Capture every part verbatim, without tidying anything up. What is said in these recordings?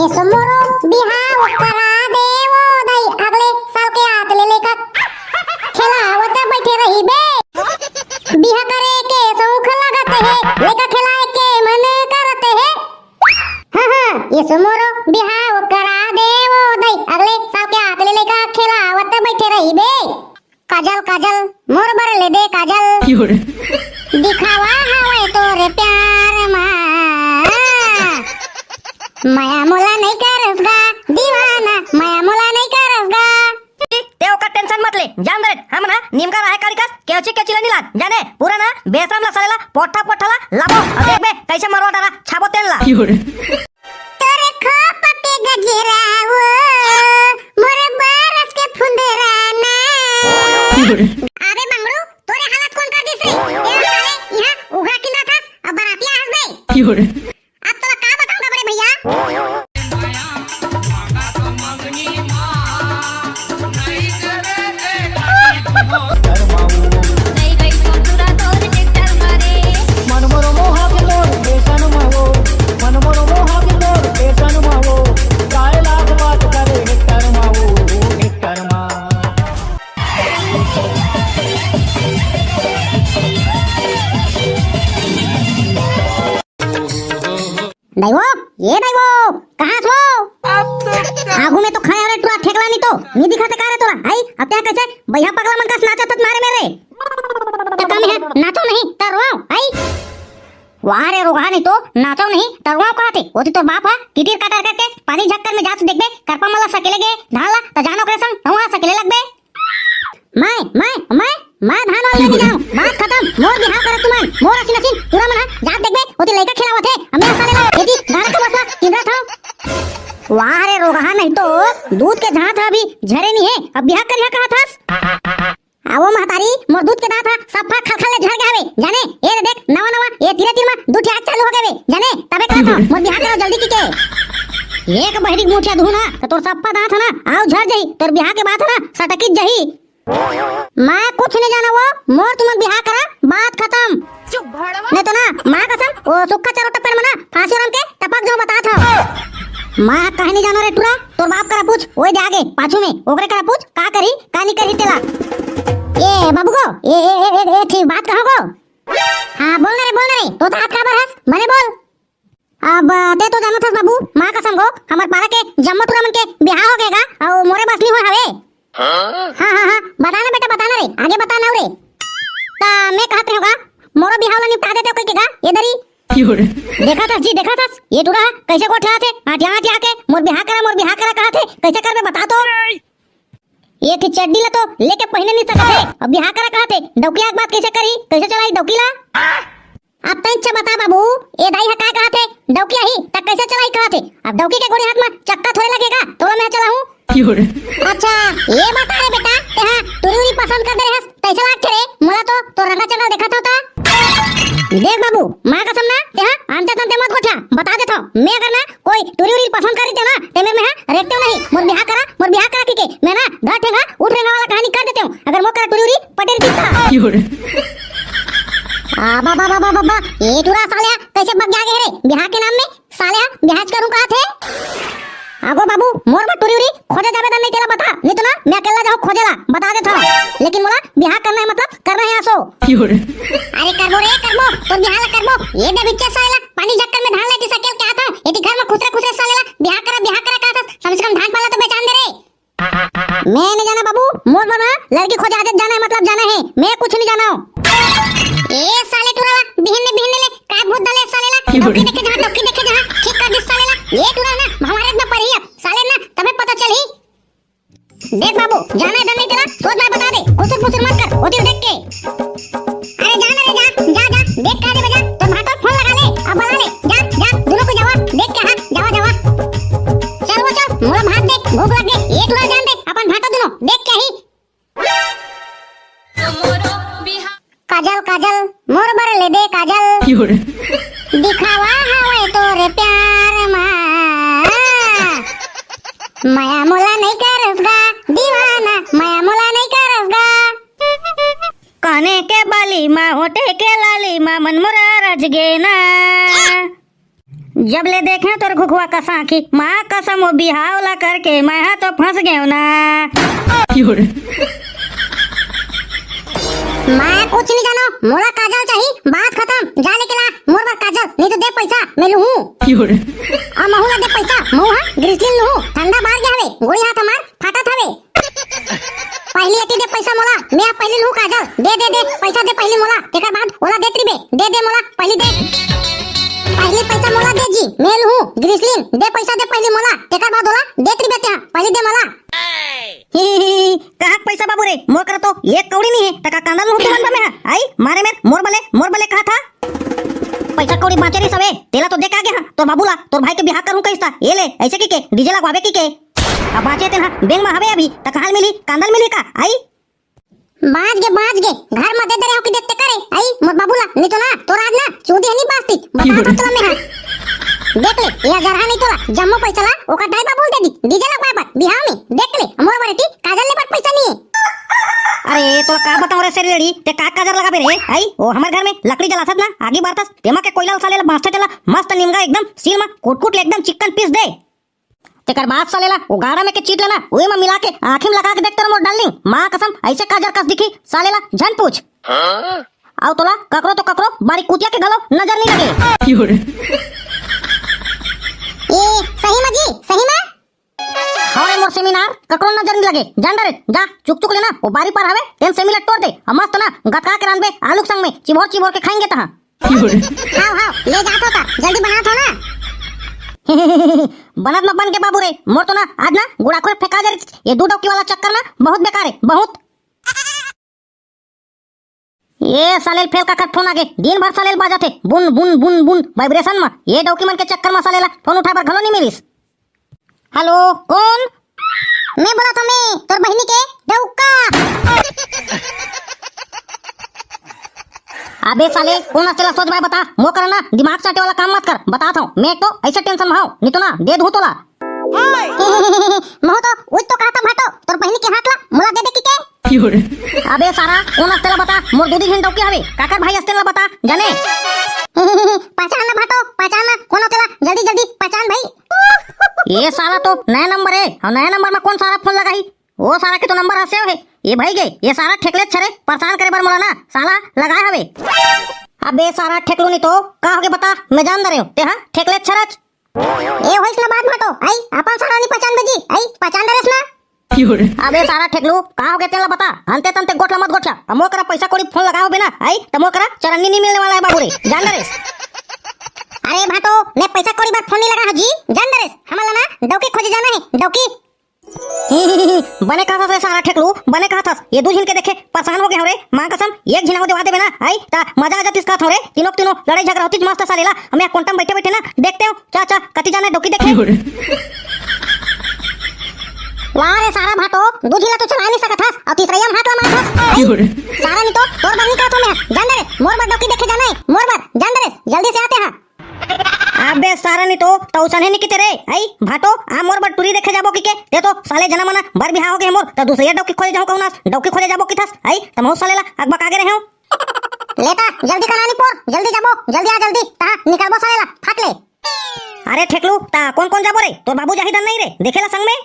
एसो मोरो बिहाव करा दे वो दई, अगले साल के आत ले लेकर खेलावत बैठे रहिबे। बिहा करे के शौक लगत हे, लेकर खेलाए के मन करत हे। हाँ, हाँ, एसो मोरो बिहाव करा दे वो दई, अगले साल के आत ले लेकर खेलावत बैठे रहिबे। काजल, काजल, मोर बर ले दे काजल। दिखावा हवय तोरे प्यार मा। मया मोला नहीं करस गा, दीवाना, मया मोला नहीं करस गा। ते ओकर tension मत ले, जान दे, हम ना नीम का राहे काड़ी कस, केवची केवची ला निलान, जाने, पूरा ना बेसरम ला साले ला, पोठा पोठा ला, लाबो, अब देख बे, कैसे मरवा डारा, छाबो तेल ला। तोरे खोप के गजरा वो, मोरे बरस के फुंदरा ना। अबे बंगड़ू, तोरे हालत कौन कर दिस रे? ए साले, यहाँ उघरा किंदा थस, अब बरातिया हंस बे। अब तोला का बताऊंगा बड़े भैया? दाई वो, ए दाई वो, कहाँ हस वो? आगू में तो खड़े हवे टुरा ठेकला नहीं तो, नहीं दिखाते का रे तोला? आई, अब ते कैसे भैया पगला मन कस नाचत हस मारे मेरे? त का मैं नाचो नहीं, त रोवाओ, आई? वाह रे रोगहा नहीं तो, नाचो नहीं, त रोवाओ कहाथे? वो तो तोर बाप हा, किटिर काटर करके, पानी झक्कर में जात देखबे, करपा मला सकेले गे, धान ला, त जानो करे संग, तहूँ हा सकेले लगबे। मैं, मैं, मैं, मैं धान वाला लेके जाऊं। बात खत्म। मोर बिहाव करत तुमन, मोर असीन असीन टुरा मन ह जात देखबे, ओती लइका खिलावत हे। अम्मे साले ला एती गाना के बसला किंदरा था। वाह रे रोगहा, नहीं तो दूध के दांत ह अभी झरे नहीं हे, अब बिहाव करिहा कहत हस? आवो महतारी, मोर दूध के दांत ह सफा खलखल ले झर गे हवे, जाने? ए दे देख, नवा नवा ए तीरे तीर म दू ठे आग चालू हो गए, जाने? तबे कहत हव, मोर बिहाव करो जल्दी की के। एक बहिरी मुठिया धुन ह, त तोर सफा दांत ह ना, आव झर जही, तोर बिहाव के बात ह ना, सटकित जही। मैं कुछ नहीं जाना वो, मोर तुमन बिहाव करा, बात खत्म। चुप भड़वा। नहीं तो ना, माँ कसम, वो सुक्खा चरोटा पेड़ में ना, फांसी राम के टपक जाऊं, बतात हव। मैं कहीं नहीं जाना रे टुरा, तोर बाप करा पूछ, ओए दे आगे, पाछू में, ओकरे करा पूछ, का करी, का नहीं करी तेला। ए बाबू गो, ए, ए, ए, ए, ए, ठीक बात कहो गो। हाँ, बोल ना रे, बोल ना रे, तो हाथ काबर हस, मने बोल। अब ते तो जानत हस बाबू, माँ कसम गो, हमर पारा के जम्मो टुरा मन के बिहाव हो गे गा, अउ मोरे बस नी होय हवे। हाँ, हाँ, हाँ, बता ना बेटा, बता ना रे, आगे बता ना रे। ता मैं कहत रहेंव गा, मोरो बिहाव ला निपटा देते कहि के गा, ए दरी। देखत हस जी, देखत हस, ये टुरा ह कैसे गोठियाथे, आटिया आटिया के, मोर बिहाव करा, मोर बिहाव करा कहथे, कैसे करबे बता तो। ये ठी चड्डी ला तो लेके पहिने नहीं सकत हे। अब बिहाव करा कहत हे, डौकिया के बात कैसे करी, कैसे चलाई डौकी ला? अब तैं अच्छा बता बाबू, ए दाई ह काय कहत हे, डौकी आही त कैसे चलाई कहत हे? अब डौकी के गोड़ी हाथ में चक्का थोड़े लगेगा, तोला मैं चलाहूं। अच्छा, ये बता रे बेटा, तेहा टुरी उरी पसंद कर दे रहे हस, कैसे लागथे रे? मोला तो तोर रंगा चंगा देखत हव त। देख बाबू, माँ कसम ना, तेहा अंते तंते मत गोठिया, बता देथव, मैं अगर ना कोई टुरी उरी पसंद कर देते ना, ते मेर में हा रेखते नहीं, मोर बिहाव करा, मोर बिहाव करा कहिके, मैं ना दस ठेंगा उठ रेंगा वाला कहानी कर देते हूँ, अगर मोर करा टुरी उरी पटेर दिखता। आ, बा, बा, बा, बा, बा, बा, ये टुरा साले कैसे बग गया रे, बिहाव के नाम में साले बिहाव करूँ कहा थे? आगो बाबू, मोर बर टुरी उरी खोजे जाबे त नहीं तेला बता, नहीं तो ना, मैं अकेला जाऊँ खोजे ला, बता देथव, लेकिन मोला बिहाव करना है, मतलब करना है आसो। अरे करबो रे, करबो, तोर बिहाव ला करबो। ये दे बिच्चे साले ला, पानी झक्कर में धान लेती सकेल क्या था? एती घर में खुसरे खुसरे साले ला, बिहाव करा, बिहाव करा कहा था, कम से कम धान पाला तो बेचान दे रे। मैं नहीं जाना बाबू, मोर बर ना, लड़की खोजे आजे जाना है, मतलब जाना है, मैं कुछ नहीं जाना हूँ। ए साले टुरा ला, बिहन ने, बिहन ने ले, काय भूत डाले साले ला, डौकी देखे जहाँ, डौकी देखे जहाँ, ठीक कर दिस साले ला। ये टुरा ना, हमारे इतना पढ़ी अब, साले ना, तबे पता चली। देख बाबू, जाना है डर नहीं तेरा, सोच ना बता दे, खुसुर फुसुर मत कर, होती देख के। अरे जा ना रे जा, जा, जा, देख के आ रे बजा, तो भाटो फोन लगा ले, अब बुला ले, जा, जा, दोनों को जावा, देख के हाँ, जावा, जावा। चल वो चल, मोला भात दे, भूख लग गई, ये टुरा जान दे, अपन भाटो दोनों, देख के ही। काजल, काजल, मोर बर ले दे काजल। दिखावा हवे तोरे प्यार मा। जब ले देखे तोर घुघुआ कस आँखी, माँ कसम वो बिहाव ला करके मैं हा तो फंस गेव ना। मैं कुछ नहीं जानो, मोला काजल चाही, बात खत्म। जा लेके ला मोर बर काजल, नहीं तो दे पैसा, मैं लूहूँ। अउ महू ला दे पैसा, महू हा ग्रिसलिन लूहूँ, ठंडा बार गया हवे, गोड़ी हाथ हमार फाटत हवे। पहली एती दे पैसा मोला, मैं अब पहली लूँ काजल। दे, दे, दे, पैसा दे पहली मोला, तेकर बाद ओला देत रिबे। दे, दे मोला, पहली दे। पहली पैसा मोला दे जी, मैं लूँ ग्रिसलिन। दे पैसा दे पहली मोला, तेकर बाद ओला देत रिबे तेहा, पहली दे मोला। ही, ही, ही, ही, कहाँ के पैसा बाबू रे? मोर करा तो एक कौड़ी नहीं है, तका कांदा लूँ तुरंत में हा। आई, मारे मेर, मोर बले, मोर बले कहा था? पैसा कौड़ी बाँचे रहिस हवे, तेला तो दे के आगे हाँ, तोर बाबू ला, तोर भाई के बिहाव करहूँ कहिस ता, ये ले, ऐसे की के, डीजे लगवाबे की के। अब बाँचे तेन हा, बैंक में हवे अभी, त कहाँ मिली, कांदा मिली का, आई? बाँच गे, बाँच गे, घर में दे दे रहे हो कि देखते करे, आई, मोर बाबू ला, नहीं तो ना, तोर आज ना, चूदी है नहीं बाँचती, बता दो चलो मैं हाँ। देख ले, ये अगर हाँ नहीं तोला, जम्मो पैसा ला, ओकर दाई बाबू दे दी, डीजे लगवाए बर, बिहाव में, देख ले, मोर बर एती, काजल ले बर पैसा नहीं है। अरे, तोला का बताऊं रे सेरी रेड़ी, ते का काजर लगाबे रे, आई? ओ हमर घर में लकड़ी जलाथस ना, आगी बारथस, तेमा के कोइला साले ला बाँचथे तेला, मस्त निमगा एकदम सील मा कूट-कूट ले एकदम चिक्कन पीस दे। तेकर बाद साले ला, ओ गाड़ा में के चीट लेना, ओए मा मिला के आँखी में लगा के देख तेरा मोर डार्लिंग, माँ कसम, ऐसे काजर कस दिखी, साले ला झन पूछ। अउ तोला ककरो तो ककरो बारी कुतिया के घलो नजर नहीं लगे। ए, सही मा जी, सही मा? हव रे मोर सेमिनार, ककरो नजर नहीं लगे। जान डरे, जा, चुक चुक लेना, वो बारी पर हवे, तेन सेमी ला टोर दे, अउ मस्त ना, गतका के रांधबे, आलू के संग में, चिबोर चिबोर के खाएंगे तहाँ। हाव, हाव, ले जात हो ता, जल्दी बनात हो ना। बनत न बन के बाबू रे, मोर तो ना, आज ना, गुड़ाखोर फेंका जा रही, ये दू डौकी वाला चक्कर ना, बहुत बेकार है, बहुत। ये साले ल फेल काकर फोन आगे, दिन भर साले ल बाजत हे, बुन, बुन, बुन, बुन, वाइब्रेशन म। ये डौकी मन के चक्कर म साले ला फोन उठाए बर घलो नहीं मिलिस। हेलो, कौन? मैं बोलत हूँ मैं, तोर बहिनी के डौका। अबे साले, कौन हस तेला सोच भाई बता, मोर करा ना दिमाग चाटे वाला काम मत कर, बतात हूँ, मैं एक तो ऐसे टेंशन में हूँ, नहीं तो ना दे दूँ तोला। महू तो उच तो कहत हूँ भाटो, तोर बहिनी के हाथ ला मोला दे दे कि के। अबे सारा, कौन हस तेला बता, मोर दू दू झिन डौकी हवे, काकर भाई हस तेला बता, जाने। पहचान ना भाटो, पहचान ना, कौन हो तेला, जल्दी जल्दी पहचान भाई। ये सारा तो नया नंबर है, अउ नया नंबर में कौन सारा फोन लगाही? ओ सारा के तो नंबर हसे हे, ये भाई गे, ये सारा ठेकले छरे, परेशान करे बर मोला ना, साला लगाए हवे। अबे सारा ठेकलू नहीं तो, का होगे बता, मैं जान दे रहे हूँ, ते हाँ, ठेकले छरच। ए होइस ना बात भाटो, आई, अपन सारा नहीं पहचान बे जी, आई, पहचान डरेस ना। अबे सारा ठेकलू, का होगे तेला बता, हंते तंते गोठला मत गोठला, अब मोर करा पैसा कौड़ी फोन लगाओ बिना, आई, त मोर करा चरन्नी नहीं मिलने वाला है बाबू रे, जान डरेस। अरे भाटो, मैं पैसा कौड़ी बर फोन नहीं लगा हूँ जी, जान डरेस, हमला ना डौकी खोजे जाना है, डौकी। बने कहत हस रे सारा ठेकलू, बने कहत हस। ये दू झिन के देखे परेशान हो गे हव रे। माँ कसम, एक झिन अउ देवा देबे ना, आई, त मजा आ जातिस कहत हव रे। तीनों के तीनों लड़ाई झगड़ा होतिस मस्त साले ला। मैं कोंटा म बइठे बइठे ना देखते हूँ, चा चा कति जाना डौकी देखे। वाह रे सारा भाटो, दू झिन ला तो चला नहीं सकत हस, अउ तीसरइया म हाथ ला मारत हस। आई, सारा नहीं तो तोर बर नहीं कहत हूँ मैं, जान दे रे, मोर बर डौकी देखे जाना है, मोर बर, जान दे रे, जल्दी से आते हैं। अबे सारा नहीं तो, तौसन है नहीं किते रे, आई, भाटो, आ मोर बर टूरी देखे जाबो कि के, ते तो साले जना मना, बर बिहाव हो गे मोर, त दूसरे डौकी खोजे जाहूँ कहूँ ना, डौकी खोजे जाबो कि थस, आई, त महू साले ला, अकबका गे रहे हूँ। लेता, जल्दी करा नहीं पोर, जल्दी जाबो, जल्दी आ जल्दी, ता, निकलबो साले ला, फट ले। अरे ठेकलू, ता कौन कौन जाबो रे, तोर बाबू जाही धन नहीं रे, देखे ला संग में।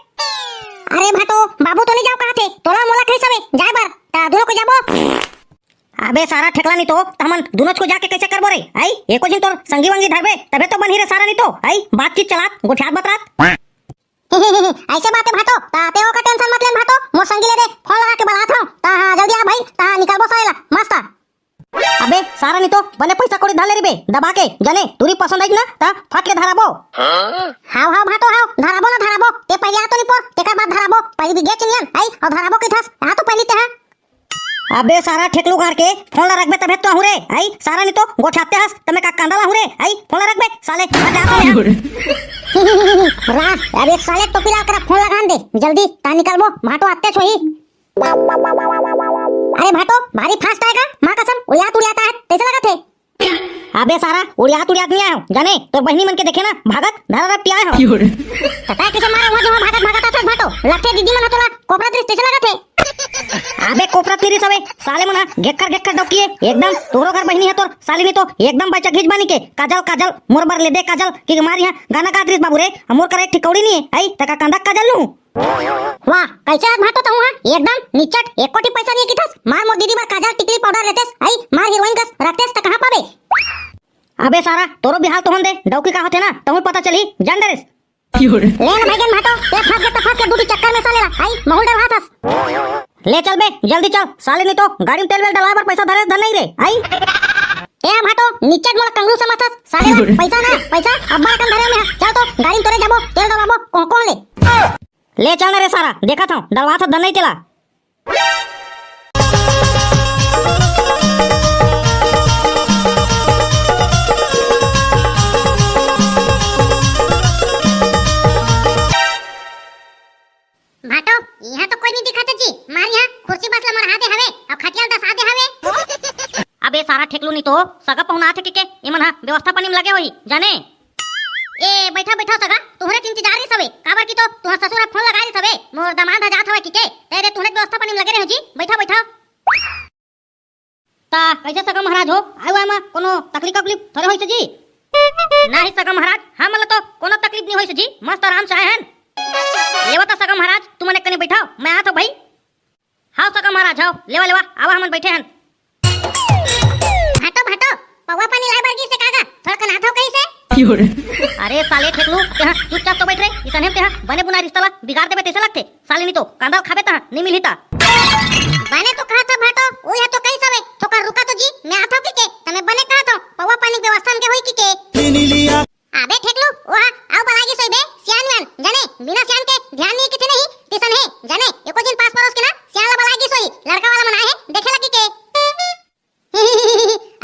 अरे भाटो, बाबू तो नहीं जाओ कहा थे, तोला मोला कहीं सबे, जाए बर, ता दोनों को जाबो। अबे सारा ठेकला नहीं तो, त हमन दुनोच को जाके कैसे करबो रे? आई, एको झिन तोर संगी वंगी धरबे, तबे तो बनही रे सारा नहीं तो। आई, बातचीत चलात, गोठियात बतरात। ऐसे बात है भाटो, ता ते ओकर टेंशन मत लेन भाटो, मोर संगी ले दे, फोन लगा के बलात हूँ। ता हाँ, जल्दी आ भाई, ता निकलबो सारे ला, मस्त आ। अबे सारा नहीं तो, बने पैसा कौड़ी धर ले रही बे, दबा के, जाने, तुरी पसंद आई ना, ता फट ले धराबो। हाँ? हाव, हाव भाटो, हाव, धराबो ना धराबो, ते पहले आ तो नहीं पोर, तेकर बाद धराबो, पहले भी गेच नियन, आई, अउ धराबो की थस, आ तो पहले ते हाँ। अबे सारा ठेकलू घर के, फोन ला रखबे तभे तो आहूँ रे, आई, सारा नहीं तो गोठियाते हस, त मैं का कांदा लाहूँ रे, आई, फोन ला रखबे, साले, आ जा तो यहाँ। रा, अबे साले टोपी ला करा फोन लगान दे, जल्दी, ता निकलबो, भाटो आते छोही। अरे भाटो, भारी fast आएगा, माँ कसम, उड़ियात उड़ियात आए, कैसे लगा थे? अबे सारा, उड़ियात उड़ियात नहीं आयो, जाने, तोर बहिनी मन के देखे ना, भागत, धरा रपटी आए हो। त तैं कैसे मारे हुआ जो भागत भागत आथस भाटो, लगथे दीदी मन ह तोला, कोपरा दृष्टि से लगत हे। अबे कोपरत नहीं रहिस हवे, साले मन ह घेक्खर घेक्खर डौकी हे एकदम। तोरो घर बहिनी हे तोर, साले नहीं तो एकदम बच्चा घिच बानी के, काजल काजल मोर बर ले दे काजल, कि मार यहाँ गाना गात रहिस बाबू रे, मोर करा एक ठिकौड़ी नहीं है, आई तका कांदा काजल लूं। वाह, कैसे आज भाटो तहूं हा? एकदम निचट, एको ठी पैसा नहीं किथस, मार मोर दीदी बर काजल टिकली पाउडर लेतेस, आई मार हीरोइन कस रखतेस त कहां पाबे? अबे सारा, तोरो बिहाल तो होन दे, डौकी का होथे ना, तहूं पता चली, जान डरेस। ले ना भाईगन भाटो, ते फंस गे त फंस गे, दूटी चक्कर में साले ला, आई, महूल डरवाथस। ले चल बे, जल्दी चल, साले नहीं तो गाड़ी में तेल वेल डलवाए बर पैसा धरे धन नहीं रे, आई। ए भाटो, निचट मोला कंगरू समझथस, साले ला, पैसा ना, पैसा, अब्बड़ कन धरे में, चल तो, गाड़ी में तोरे जाबो, तेल डलवाबो, कोन कोन ले। ले चल ना रे सारा, देखत हूं, डलवाथस धन नहीं तेला। भाटो, इहां तो कोई नहीं दिखत हे जी। मार इहां कुर्सी बस ला मढ़ा दे हवे, अउ खटिया ला दसा दे हवे। अबे सारा ठेकलू नहीं तो, सगा पहुना आथे के, के, एमन हा व्यवस्था पानी में लगे होही, जाने? ए, बैठा, बैठा सगा, तुहरे के इंतजार रहिस हवे, काबर कि तो तुहर ससुर ह फोन लगाए रहिस हवे, मोर दामाद ह जात हवय कि के, ते दे तुहरे के व्यवस्था पानी में लगे रहे जी, बैठा, बैठा। ता कैसे सगा महाराज हो, आए हुए में कोनो तकलीफ वकलीफ थोड़े होइस जी? नहीं सगा महाराज, हमन ला तो कोनो तकलीफ नहीं होइस जी, मस्त आराम से आए हन। लेवा ता सगा महाराज, तुमन एक कनी बैठा, मैं आत हूं भाई। हाव सगा महाराज, हाव, लेवा, लेवा, आवा, हमन बैठे हन। भाटो, भाटो, पौवा पानी लाए बर गिस हे का गा? थोड़ा कन आत हंव कहिस हे। अरे साले ठेकलू, तेहा चुपचाप तो बैठ रे, इसने तेहा बने बुनाए रिश्ता ला बिगाड़ देबे तइसे लगथे। साले नहीं तो कांदा खाबे तहा, नहीं मिलही ता। बने तो कहा था भाटो, ओ यह तो कहिस हवे, थोकन रुका तो जी, मैं आत हंव के, के, त मैं बने कहा था, पौवा पानी के व्यवस्था हमके होई के, के। अबे ठेकलू, ओहा अउ बला गिस होही बे, सियान वान, जाने, बिना सियान के ध्यान नहीं किथे नहीं, तिसन हे, जाने, एको दिन पास परोस के ना, सियान ला बला गिस होही, लड़का वाला मन आए हे, देखे लगी के।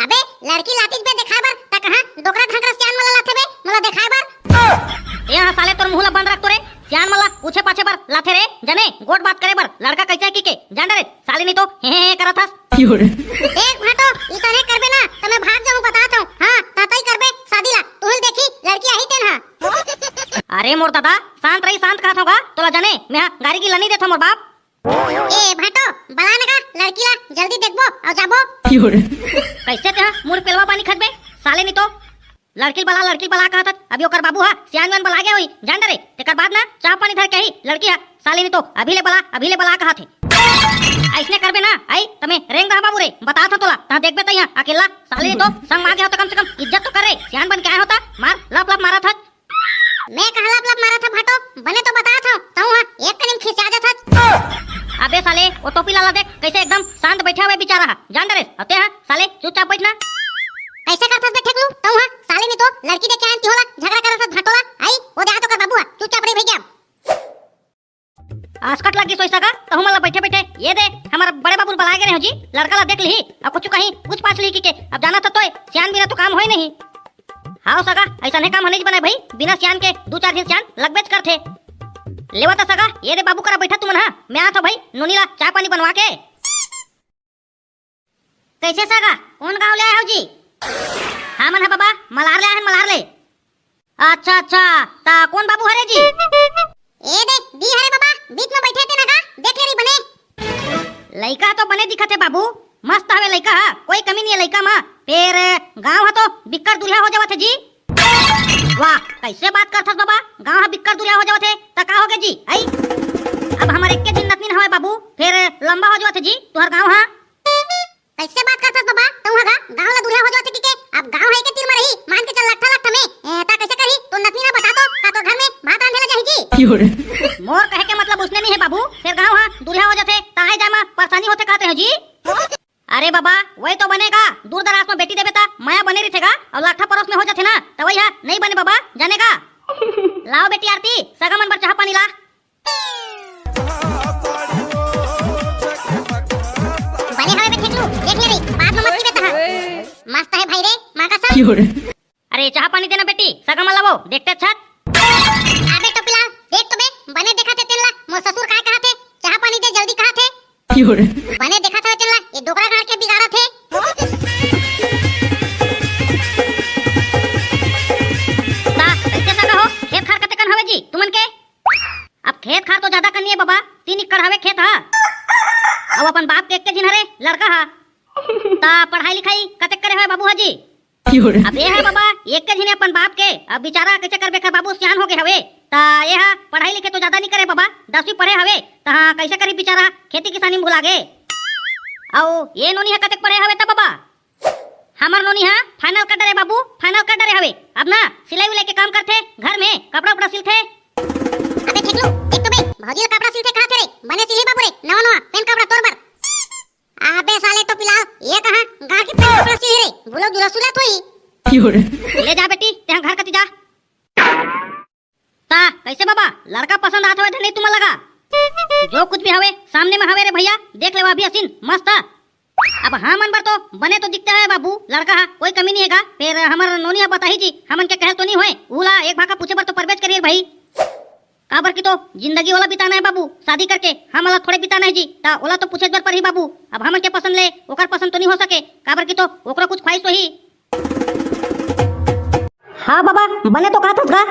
अबे, लड़की लातिस बे देखाए बर, त कहां, डोकरा ढांकरा सियान मन ला लाथे बे, मोला देखाए बर। ए हां साले, तोर मुंह ला बंद रख तो रे, सियान मन ला पूछे पाछे बर लाथे रे, जाने, गोठ बात करे बर, लड़का कैसे हे की के, जान डरे, साले नहीं तो, हे, हे, हे करत हस। देख भाटो, इसने करबे ना, त मैं भाग जाहूं, बतात हंव। हां, तातई करबे, शादी ला, तुहिल देखी, लड़की आही तेन हा। अरे मोर दादा, शांत रही, शांत कहत हंव गा, तोला जाने, मैं हा गारी गीला नहीं देथंव मोर बाप। ए भाटो, बला ना गा, लड़की ला, जल्दी देखबो, अउ जाबो। कैसे तेहा, मुड़ पेलवा पानी खतबे, साले नहीं तो। लड़की ल बला, लड़की ल बला कहत हस, अभी ओकर बाबू हा, सियान वान बला गे होही, जान डरे, तेकर बाद ना, चाह पानी धर के ही, लड़की हा, साले नहीं तो, अभी ले बला, अभी ले बला कहत हे। अइसने करबे ना, आई, त मैं रेंग दहा बाबू रे, बतात हंव तोला, तहां देखबे तइहां, अकेला, साले नहीं तो, संग मांगे हो त कम से कम, इज्जत तो कर रे, सियान बन के आए हो त, मार, लप लप मारत हस। मैं कहां लप लप मारत हंव भाटो, बने तो बतात हंव, तहूं हा, एक कनी में खिसिया जात हस। अबे साले, ओ टोपी लाला देख, कैसे एकदम शांत बैठा हुआ बेचारा हा, जान डरेस, अउ तेहा, साले, चुपचाप बैठ ना। कैसे करथस बे ठेकलू, तहूं हा, साले नहीं तो, लड़की देख के आयन तिहोला, झगड़ा करत हस भाटो ला, आई, ओ दे हाथ ओकर बाबू हा, चुपचाप रही भैया। आसकट लग गिस होही सगा, तहूं मन ला बैठे बैठे, ये दे, हमर बड़े बाबू ल बलाए गे रहे हो जी, लड़का ला देख लिही, अउ कुछु कहीं पूछ पाछ लिही कि के, अब जानत हस तोय, सियान बिना तो काम होय नहीं। हाव सगा, अइसने काम ह नइ बनय भाई, बिना सियान के दू चार झिन सियान लगबेच करथे। लेवा त सगा, ये दे बाबू करा बैठा तुमन हा, मैं आत हंव भाई, नोनी ला चाय पानी बनवा के। कैसे सगा, कोन गांव ले आए हो जी? हमन हा बाबा, मलार ले आए हन, मलार ले। अच्छा, अच्छा, ता कोन बाबू हरे जी? ए दे, दी हरे बाबा, बीच में बैठे ते ना का, देख ले रही बने। लइका तो बने दिखत हे बाबू, मस्त हवे लइका हा, कोई कमी नहीं है लइका मा। फेर गांव हा तो बिक्कर दुरिहा हो जावत हे जी। वाह, कैसे बात करथस बाबा, गांव हा बिक्कर दुरिहा हो जावत हे, त का हो गे जी? आई, अब हमर एक्के झिन नतनीन हवय बाबू, फेर लंबा हो जावत हे जी तुहर गांव हा। कैसे बात करथस बाबा? तहूं हा गा, गांव ला दुरिहा हो जावत हे कि के? अब गांव हे के तीर म रही, मान के चल लट्ठा लट्ठा में। ए, ता कैसे करही? तोर नतनीन हा बता तो, का तोर घर में भात रांधे ला जाही जी? मोर कहे के मतलब उसने नहीं है बाबू, फेर गांव हा दुरिहा हो जाथे, ता आए जाए म परेशानी होथे कहते हो जी? अरे बाबा, वही तो बने गा, दूर दराज म बेटी देबे ता मया बने रहिथे गा, अउ लट्ठा परोस में हो जाथे ना, त वही हा नहीं बने बाबा, जाने गा। लाव बेटी आरती, सगा मन बर चाह पानी ला। बने हवे बे ठेकलू, देख ले रे, बाद में मत पीबे तहां। मस्त हे भाई रे, मां कसम। अरे चाह पानी देना बेटी, सगा मन ला वो, देखते छत। अबे टोपीलाल, देख तो बे, बने देखत हे तेन ला, मोर ससुर काय कहत हे, चाह पानी दे जल्दी कहत हे। बने देखत हे तेन ला, ये डोकरा गाड़ के बिगाड़त हे। ता, कैसे सगा हो, खेत खार कतेकन हवे जी, तुमन के? अब खेत खार तो ज्यादा कन नइ हे बाबा, तीन एकड़ हवे खेत हा। अउ अपन बाप के एक के झिन हरे लड़का हा। त पढ़ाई लिखाई कतेक करे हवे बाबू हा जी? की हो रे? अब ये है बाबा, एक के झिन अपन बाप के, अब बेचारा कैसे करबे कर बाबू, सियान हो गए हवे। त ये हा पढ़ाई लिखे तो ज्यादा नहीं करे बाबा, दसवीं पढ़े हवे। त हाँ, कैसे करी बेचारा, खेती किसानी में भुला गे। अउ ये नोनी हा कतेक पढ़े हवे त बाबा? हमर नोनी हा फाइनल कर डरे बाबू, फाइनल कर डरे हवे। अब ना सिलाई उलाई के काम करथे, घर में कपड़ा उपड़ा सिलथे। अबे ठेकलू, एक तो बे भौजी ला कपड़ा सिलथे कहा थे रे, बने सिलही बाबू रे, नवा नवा पेन कपड़ा तोर बर। अबे साले टोपी लाल, ये कहाँ गाँव के पेन कपड़ा सिलही रे, बुलो दुला सुला थोई। की हो रे? ले जा बेटी, तेहा घर कती जा। ता कैसे बाबा, लड़का पसंद आत हवे धनी तुमन लगा? जो कुछ भी हवे सामने में हवे रे भैया, देख लेवा अभी असिन मस्त। अब हमन बर तो बने तो दिखते हवे बाबू, लड़का हा कोई कमी नहीं हेगा। फिर हमर नोनी हा बताही जी, हमन के कहल तो नहीं होए, उला एक भाका पूछे बर तो परबेज करिए भाई। काबर की तो जिंदगी ओला बिताना है बाबू, शादी करके हमन ला थोड़े बिताना है जी, ता ओला तो पूछे बर परही बाबू। अब हमन के पसंद ले ओकर पसंद तो नहीं हो सके, काबर की तो ओकरो कुछ ख्वाहिश होही। हाँ बाबा, बने तो कहत हस गा।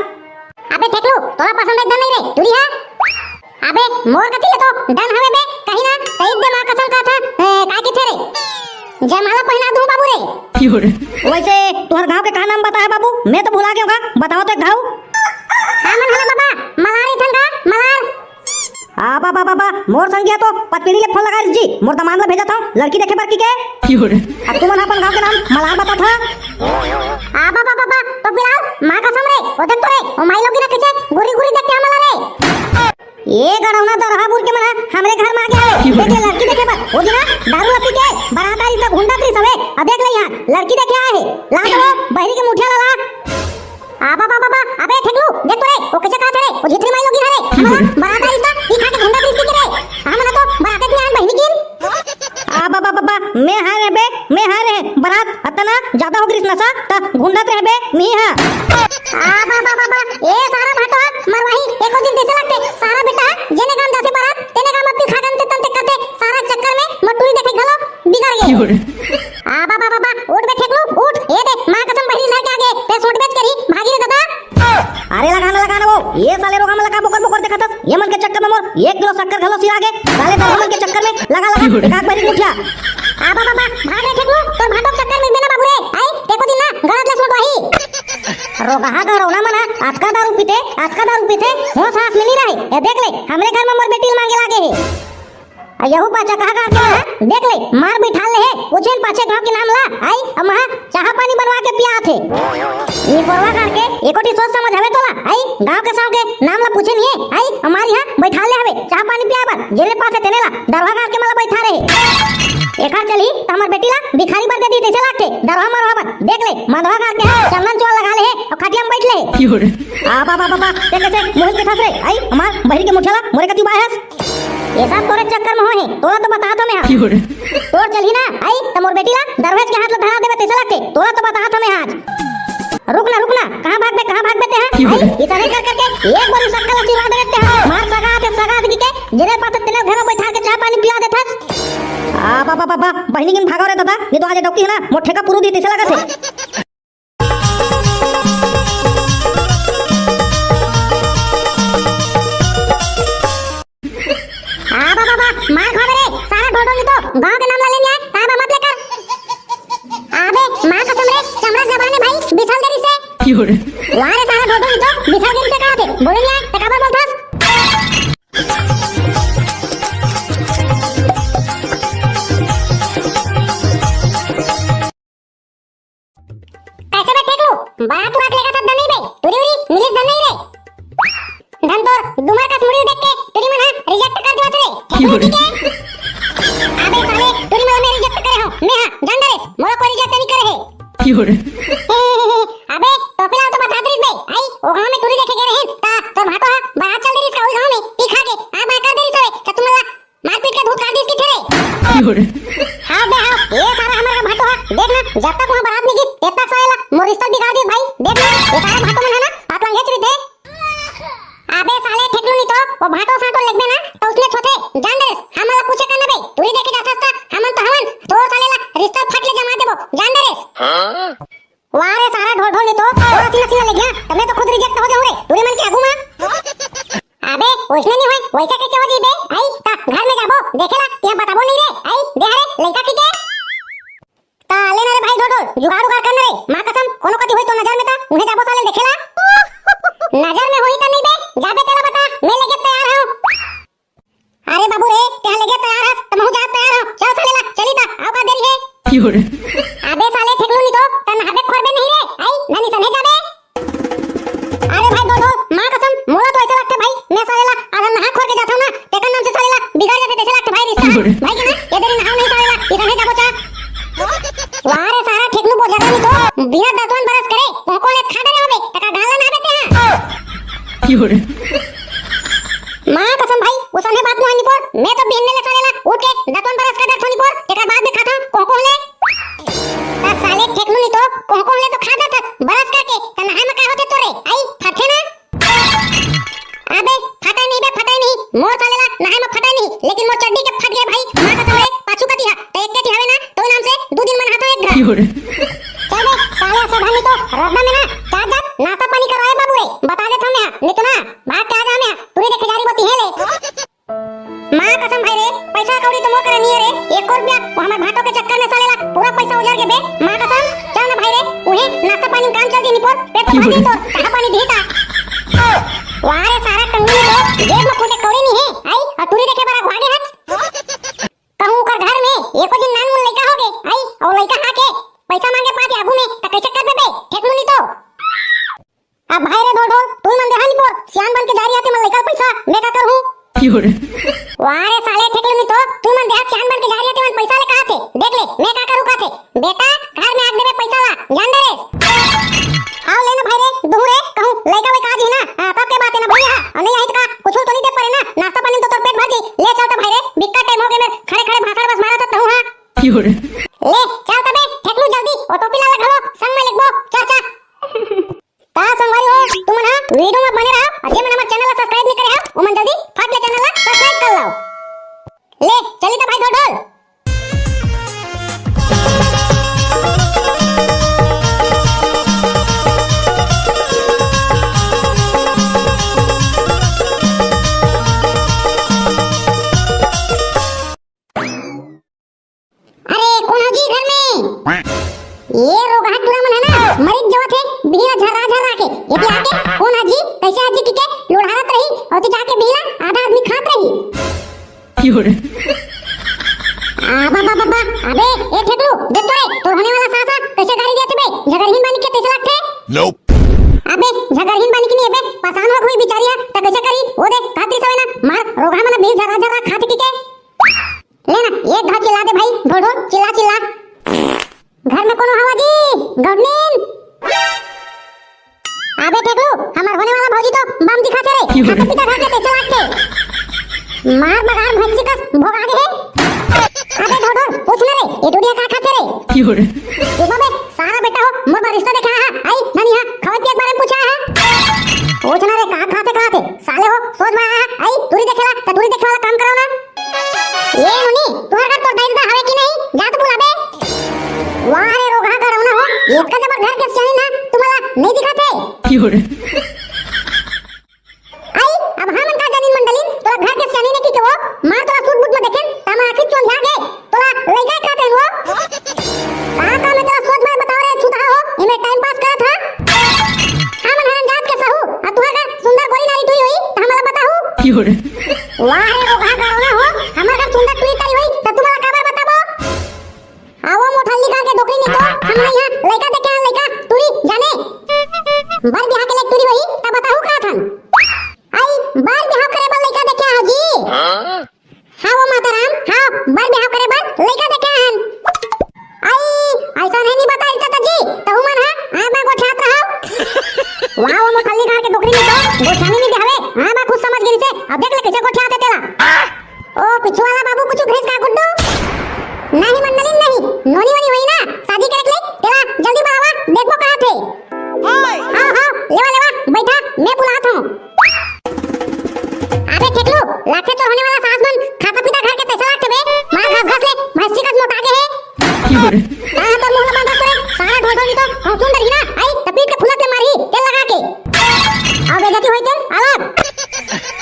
अबे ठेकलू, तोला पसंद एकदम नहीं रे, टूरी हा। अबे मोर कति ले तो डन हवे बे, कहीं ना, कई दे माँ कसम कहत हा, ए, काय किथे रे? जयमाला पहिना दूं बाबू रे। की हो रे? वैसे तुहर गांव के का नाम बता है बाबू? मैं तो भुला गया गा, बताओ तो एक घाव। हमन हला बाबा, मलार इथन गा, मलार। आ बाबा बाबा, मोर संगिया तो पचपेड़ी ले फोन लगा रहिस जी, मोर दमांद ला भेजत हव लड़की देखे बर की के। की हो रे? अब तुमन अपन गांव के नाम मलार बतात हा। आ बाबा बाबा, तो बिलाल, माँ कसम रे, ओ देख तो रे, ओ माई लोगी ना किसे गुरी गुरी देखते हमला रे। ये गड़ौना दरहा बुर के मन हा हमरे घर में आ गया है। की हो रे? देख ले लड़की देखे बर, ओ दिना दारू पी के बारात आ रही सब घुंडत रही सबे, अब देख ले यहाँ लड़की देखे आए है, ला तो वो बहरी के मुठिया ला ला। आ बाबा बाबा, अबे ठेकलू, देख तो रे, ओ कैसे कहत रे, ओ झिथरी माई लोगी हरे, हमला बरात आइस त ई खा के घुंडा कृष्टि के रे, हमन तो बरात में आन बहिनी किन। आ बाबा बाबा, मैं हाय रे बे, मैं हाय रे, बरात अतना ज्यादा हो गिस नशा, त घुंडत रहे बे, मी हा। आ बाबा बाबा, ए सारा भाटो, मरवाही, एको दिन कैसे लगते, सारा बेटा, जेने काम जाते बरात, तेने काम अपनी खागन ते तंते करते, सारा चक्कर में मटूरी देखे घलो, बिगड़ गए। की हो रे? आ बाबा बाबा, उठ बे ठेकलू, उठ। ए दे, माँ कसम बहिनी लड़के आगे, ते सोट बेच करी, भागी रे दादा। अरे लगा ना, लगा ना वो, ये साले रोगा में लगा बोकर बोकर देखत हस। ये मन के चक्कर में मोर एक किलो शक्कर घलो सिरा गे। साले दरहा मन के चक्कर में लगा लगा एक आध बहिरी उठिया। आ बाबा बाबा, भाग रे ठेकलू, तोर भाटो के चक्कर में बिना बाबू रे। आई, एको दिन ना गलत ले सोट वही। रोगहा गरौना मना, अतका दारू पीते, अतका दारू पीते, होश हास में नहीं रहे। ए देख ले, हमरे घर में मोर बेटी ल मांगे लागे हे। आ यहू पाछा कहा कहा के ना, देख ले, मार बिठा ले हे, पूछे न पाछे गाँव के नाम ला, आई, अम्मा, चाह पानी बनवा के पिया थे। निपोरवा करके, एकोटी सोच समझ हवे तोला, आई, गाँव के साव के नाम ला पूछे नहीं है, आई, हमारी यहाँ बैठा ले हवे, चाह पानी पिया बर, जेले पास है तेने ला, दरवा करके मला बैठा रहे। एकर चली, त हमर बेटी ला भिखारी बर दे दी, तैसे लागथे, दरवा मरवा बर, देख ले, मधवा करके, चंदन चोर लगा ले हे, और खटिया में बैठ ले हे। की हो रे? आ बाबा बाबा, ते कैसे मुहिल के थस रे, आई, हमार बहिरी के मुठिया ला, मोरे कति बाय हस। ये सब तोरे चक्कर में होए हे, तोला तो बतात हँव मैं हा। की हो रे? तोर चलही ना, आई, त मोर बेटी ला दरवेज के हाथ ला धरा देबे तैसे लगथे, तोला तो बतात हँव मैं हा आज। रुक ना, रुक ना, कहाँ भागबे, कहाँ भागबे ते हा? की हो रे? आई, इतने कर करके एक बार शक्कर ला चिरवा देबे ते हा। मार सगा आथे, सगा आथे के, जेने पाथे तेने घर में बैठा के चाय पानी पिला देथस। आ बाबा बाबा, बहिनी किन भागव रे दादा, नहीं तो आज डौकी है ना, मोर ठेका पुरू दी तैसे लगथे। आ बाबा बा, मार खाबे रे, सारा ढोढो नहीं तो गाँव के नाम ला लेने आए, ताबा मत लेकर। अबे माँ कसम रे, चमड़ा जबान है भाई, बिछल देरी से। की हो रे? वाह रे, सारा ढोढो नहीं तो बिछल देरी से कहा थे, बोले नहीं आए, तो काबर बोलथस? कैसे बे ठेकलू? बारात उरात लेगा था दनई बे, टुरी उरी मिलिस दनई रे। धन तोर डुमर कस मुड़ी देख के टुरी मन हा रिजेक्ट कर देवत रे। ठेकलू ठीक है? अबे साले, टुरी मन में रिजेक्ट करे हो, मैं हा जान डरेस, मोला कोई रिजेक्ट नहीं करे है। की हो रे? अबे टोपी लाल तो बता दे बे, आई, ओ गाँव में टुरी देखे गए रहे, ता तोर भाटो हा बारात चल दे रिस का, ओई गाँव में पी खा के आ बाय कर दे रिस रे, तो तुम ला मारपीट के धूत काट दिस की थे रे। की हो रे? हाँ बे हाँ, ये सारा हमारा भाटो है। देख ना, जब तक वहाँ बारात नहीं गई, तब तक साले ला मोर रिश्ता बिगाड़ दिस भाई। देख ना, ये सारा भाटो मन है ना, पातलंगे चुरी थे। अबे साले ठेकलू नहीं तो, वो भाटो साटो लगबे ना, तो उसने छोटे, जान दे रे, हम ला पूछे करना बे, टुरी देखे जाथस ता, हमन तो हवन, तो साले ला रिश्ता फट ले जमा देबो, जान दे रे। वाह रे सारा ढोल ढोल नहीं तो, और सीना सीना ले गया, तब मैं तो खुद रिजेक्ट हो जाऊँ रे, टुरी मन के आगू में। अबे, वैसने नहीं होय, वैसा कैसे हो जी बे? आई, का घर में जाबो देखे ला, तिहा बताबो नहीं रे। आई दे हरे लइका खींचे। ता ले ना रे भाई ढोढोल, जुगाड़ उगाड़ कर ना रे। माँ कसम, कोनो कति होई तो नजर में ता उहें जाबो साले देखे ला। नजर में होई ता नहीं बे, जाबे तेला बता, मैं लेके तैयार हूँ। अरे बाबू रे, तेहा लेके तैयार हस, त महू जात तैयार हूँ। चल साले ला, चली ता, आओ का देरी है। अबे साले ठेकलू नहीं तो, त नहाबे खोरबे नहीं रे। आई, नानी सने जाबे। अरे भाई ढोढोल, माँ कसम, मोला तो ऐसा लगता भाई, मैं साले ला अगर नहा खोर के जाता हूँ ना, तेकर नाम से साले ला बिगड़ जाते जैसे लगता भाई रिश्ता। भाई के ना, ये देरी नहाओ नहीं साले ला, इधर नहीं जाबो चा। वाह रे सारा ठेकलू बोझा नहीं तो, बिना दतवन बरस करे, कोको ले खा डरे होबे, तका गाल ना बेते हाँ। माँ कसम भाई, उसने बात मुहानी पर, मैं तो बिहन्ने ले साले ला उठ के दतवन बरस कर डर थोनी पर, तेकर बाद में खाता कोको ले। त साले ठेकलू नहीं तो, कोको ले तो खा जात, बरस करके, त नहाए में का होते तोरे, आई, फटे ना। अबे, फटाई नहीं बे, फटाई नहीं। मोर साले ला नहाए में फटाई नहीं, लेकिन मोर चड्डी के फट गए भाई। माँ कसम रे, पाछू कती हा, त एक के टिहावे ना, तो नाम से दू दिन में नहाता एक घर। चल बे, साले सब हमी तो रद्दा में ना, चार जात नाश्ता पानी करवाए बाबू रे, बता देत हूँ मैं, नहीं तो ना, भाग के आ जा मैं, पूरी देखे जा रही बती है ले। माँ कसम भाई रे, पैसा कौड़ी तो मोर करा नहीं है रे, एक रुपया, वो हमारे भाटो के चक्कर में साले ला पूरा पैसा उजर के बे। माँ कसम, चल ना भाई रे, उहे नाश्ता पानी में काम चल दी निपोर, पेट तो भर नहीं तो, चाह पानी दी ता। वाह रे सारा कंगनी तो, जेब में फूटे कौड़ी नहीं है, आई, और टूरी देखे बड़ा भागे हच। कहूँ कर घर में, एको दिन नान मुन लइका होगे, आई, और लइका हा के, पैसा मांगे पाँच आगू में, त कैसे कर देबे, ठेकलू नहीं तो। अब भाई रे ढोल ढोल, तू मन देहा निपोर, सियान बन के जा रही आते मन लइका पैसा, मैं का करूँ? वाह रे साले ठेकलू नहीं तो, तू मन देहा सियान बन के जा रही आते मन पैसा ले कहा थे, देख ले, मैं का करूँ कहा थे। बेटा, घर में आग देवे पैसा ला, जान दे रे। आओ लेना भाई रे, दूर रे, कहूँ लइका वइका आ जी ना, हाँ, तब के बात है ना भैया, और नहीं आई तो का, कुछ तो नहीं दे पड़े ना, नाश्ता पानी में तो तोर पेट भर जी, ले चलता भाई रे, बिक्का टाइम हो गए मेरे, खड़े खड़े भाषण बस मारा था तहूँ हाँ। ले, चल तबे, ठेकलू जल्दी, ओ टोपी ला घलो, संग में लिखबो, चल चल। का संगवारी हो, तुमन हा video में बने रहो, और जे मन हमर channel ला subscribe नहीं करे हो, ओमन जल्दी फट ले channel ला subscribe कर लो। ले, चली तो भाई ढोल ढोल। अरे, कोन हा जी घर में? ये रोगहा टूरा मन है ना, मरिक जवत है, बिहना झर्रा झर्रा के। ये भी आके, कोन हा जी, कैसे हा जी टिके, लोढ़ारत रही, और तो जाके बिहना आधा आदमी खात रही। आ, बा, बा, बा, बा, अबे, ए ठेकलू, देख तो रे, तोर होने वाला सास हा, कैसे गारी देत बे, झगरहीन बानी के कैसे लगथे? अबे, झगरहीन बानी के नहीं, अबे, परेशान हो गई बेचारी हा, त कैसे करी, वो दे, खातरी सवे ना, मार, रोगहा मन बिहना झर्रा झर्रा खात टिके। ले ना, एक घाव चिल्ला दे भाई, ढोल ढोल, चिल्ला चिल्ला। घर में कोनो हवा जी? गुड नींद। अबे ठेकलू, हमर होने वाला भौजी तो बम दिखाथे रे। क्यों रे? हाथ पीता खाके कैसे लागथे? मार बगार भैंसी कस भोगा दे हे। अबे ढोल ढोल, पूछ ना रे, ये टूरिया का खाथे रे? क्यों रे? ये बबे, सारा बेटा हो, मोर बार रिश्ता देखा है, आई, नानी हा, खवाई पिया के बारे में पूछा है। पूछ ना रे, का खाथे, का खाथे? साले हो, सोच में आया है, आई, टूरी देखेला, त टूरी देखे वाला काम करो ना। ये नोनी, तुहर घर तोर दाई ददा हवे कि नहीं? जा तो बुलाबे। वाह रे रोगहा गड़ौना हो, एतका जबर घर के सियानी ना तुम्हारा नहीं दिखत है। आई, अब हमन का जानिन मंडलिन, तोरा घर के सियानी ने की के वो, मार तोरा सूट बूट में देखेन, त हमर आँखी चोंधिया गे, तोरा लइका का तेन वो। का का में तोरा सोच में बताओ रे छुतहा हो, इमे टाइम पास करत हा। हमन हरन जात के सहू, आ तुहर घर सुंदर गोरी नारी टूरी होई, त हमला बताहू। वाह रे रोगहा गड़ौना हो, हमर घर सुंदर टूरी टारी होई, त तुमला काबर बताबो? आवो मोठल्ली गांव के डोकरी नहीं तो, हमन यहाँ लइका देखे हैं, लइका टूरी जाने। बर बिहाव के लइका टूरी होई, त बताहू का थन। आई, बर बिहाव करे बर लइका देखे हैं जी। हाँ वो माता राम, हाँ, बर बिहाव करे बर लइका देखे हैं। आई, ऐसा नहीं, नहीं बता चाचा जी, तहु मन हा, हाँ, मैं गोठियात रहा। वाह, वो मोठल्ली गांव के डोकरी नहीं तो, गोठियानी नहीं हवे, हाँ, मैं खुद समझ गई से, अब देख ले कैसे गोठियात है तेला। ओ पिछू वाला बाबू, कुछ भेज का गुड्डू? नहीं मंडली नहीं, नोनी वोनी होई ना, शादी करे के लिए तेला जल्दी बढ़ावा, देखबो कहाँ थे। हाँ, हाँ, लेवा, लेवा, बैठा, मैं बुलात हूँ। अबे ठेकलू, लागथे तोर होने वाला सास मन खाता पीता घर के पैसा लागथे बे, मार घास घास ले, भैंसी कस मोटा गे हे। कहाँ तोर मुंह ला बांधा तोरे, सारा ढोल ढोल तो, हम सुन डरही ना, आई, त पीट के फुलत ले मारही, तेल लगा के। अब बेइज्जती होई तेल, अलग।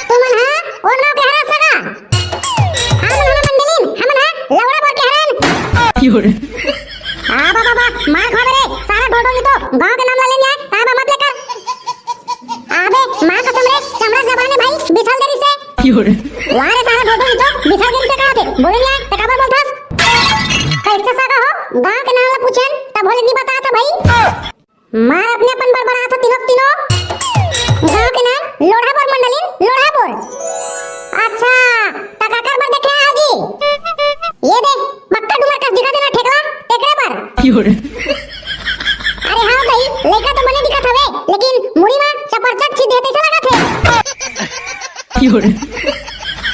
तुमन हा, और नाव के हरा सगा। वाह रे सारा धोबी, तो बिछड़ गिरी से कहा थे, बोले नहीं आए, त काबर बोलथस? कैसे सगा हो, गांव के नाम ला पूछेन, तब बोले नहीं बता था भाई। मार अपने अपन बड़बड़ा था तीनों, तीनों। गांव के नाम लोढ़ा बोर मंडलिन, लोढ़ा बोर। अच्छा, त काकर बर देखे आगी? ये दे, पक्का डुमर कस दिखा देना ठेकला, एकरे बर। अरे हाँ भाई, लइका तो बने दिखत हवे, लेकिन मुड़ी मा चपरचट छी देते से लगत हे।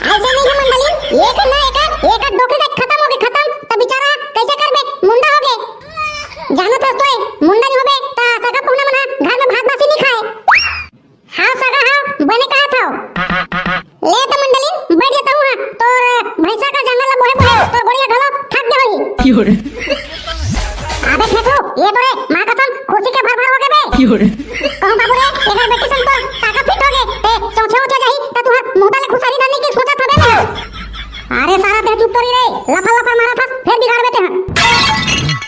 ऐसे नहीं है मंडली, एक ना एक, एक डोके का खत्म हो गए, खत्म। त बेचारा कैसे करबे, मुंडा हो गए। जानत हस तोय, मुंडा नहीं होबे, त सगा पहुना मन ह घर में भात बासी नहीं खाए। हाँ सगा, हाँ, बने कहा था। ले त मंडली, बैठ जाता हूँ, हाँ, तोर भैंसा का जंगल ला बोहे बोहे, तोर गोड़िया घलो थक गए होही। अबे फेंकू, ये तो रे, माँ कसम, खुशी के भर भर हो गए बे। कहूँ बाबू रे, एकर बेटी सन तो ताका फिट हो गए, ते चौथे उठे जाही, त तुहर मुंह ले खुसारी डालने की सोचत हबे ना। अरे सारा देह चुप तो रही रे, लफर लफर मारा था, फिर बिगाड़ देते हैं।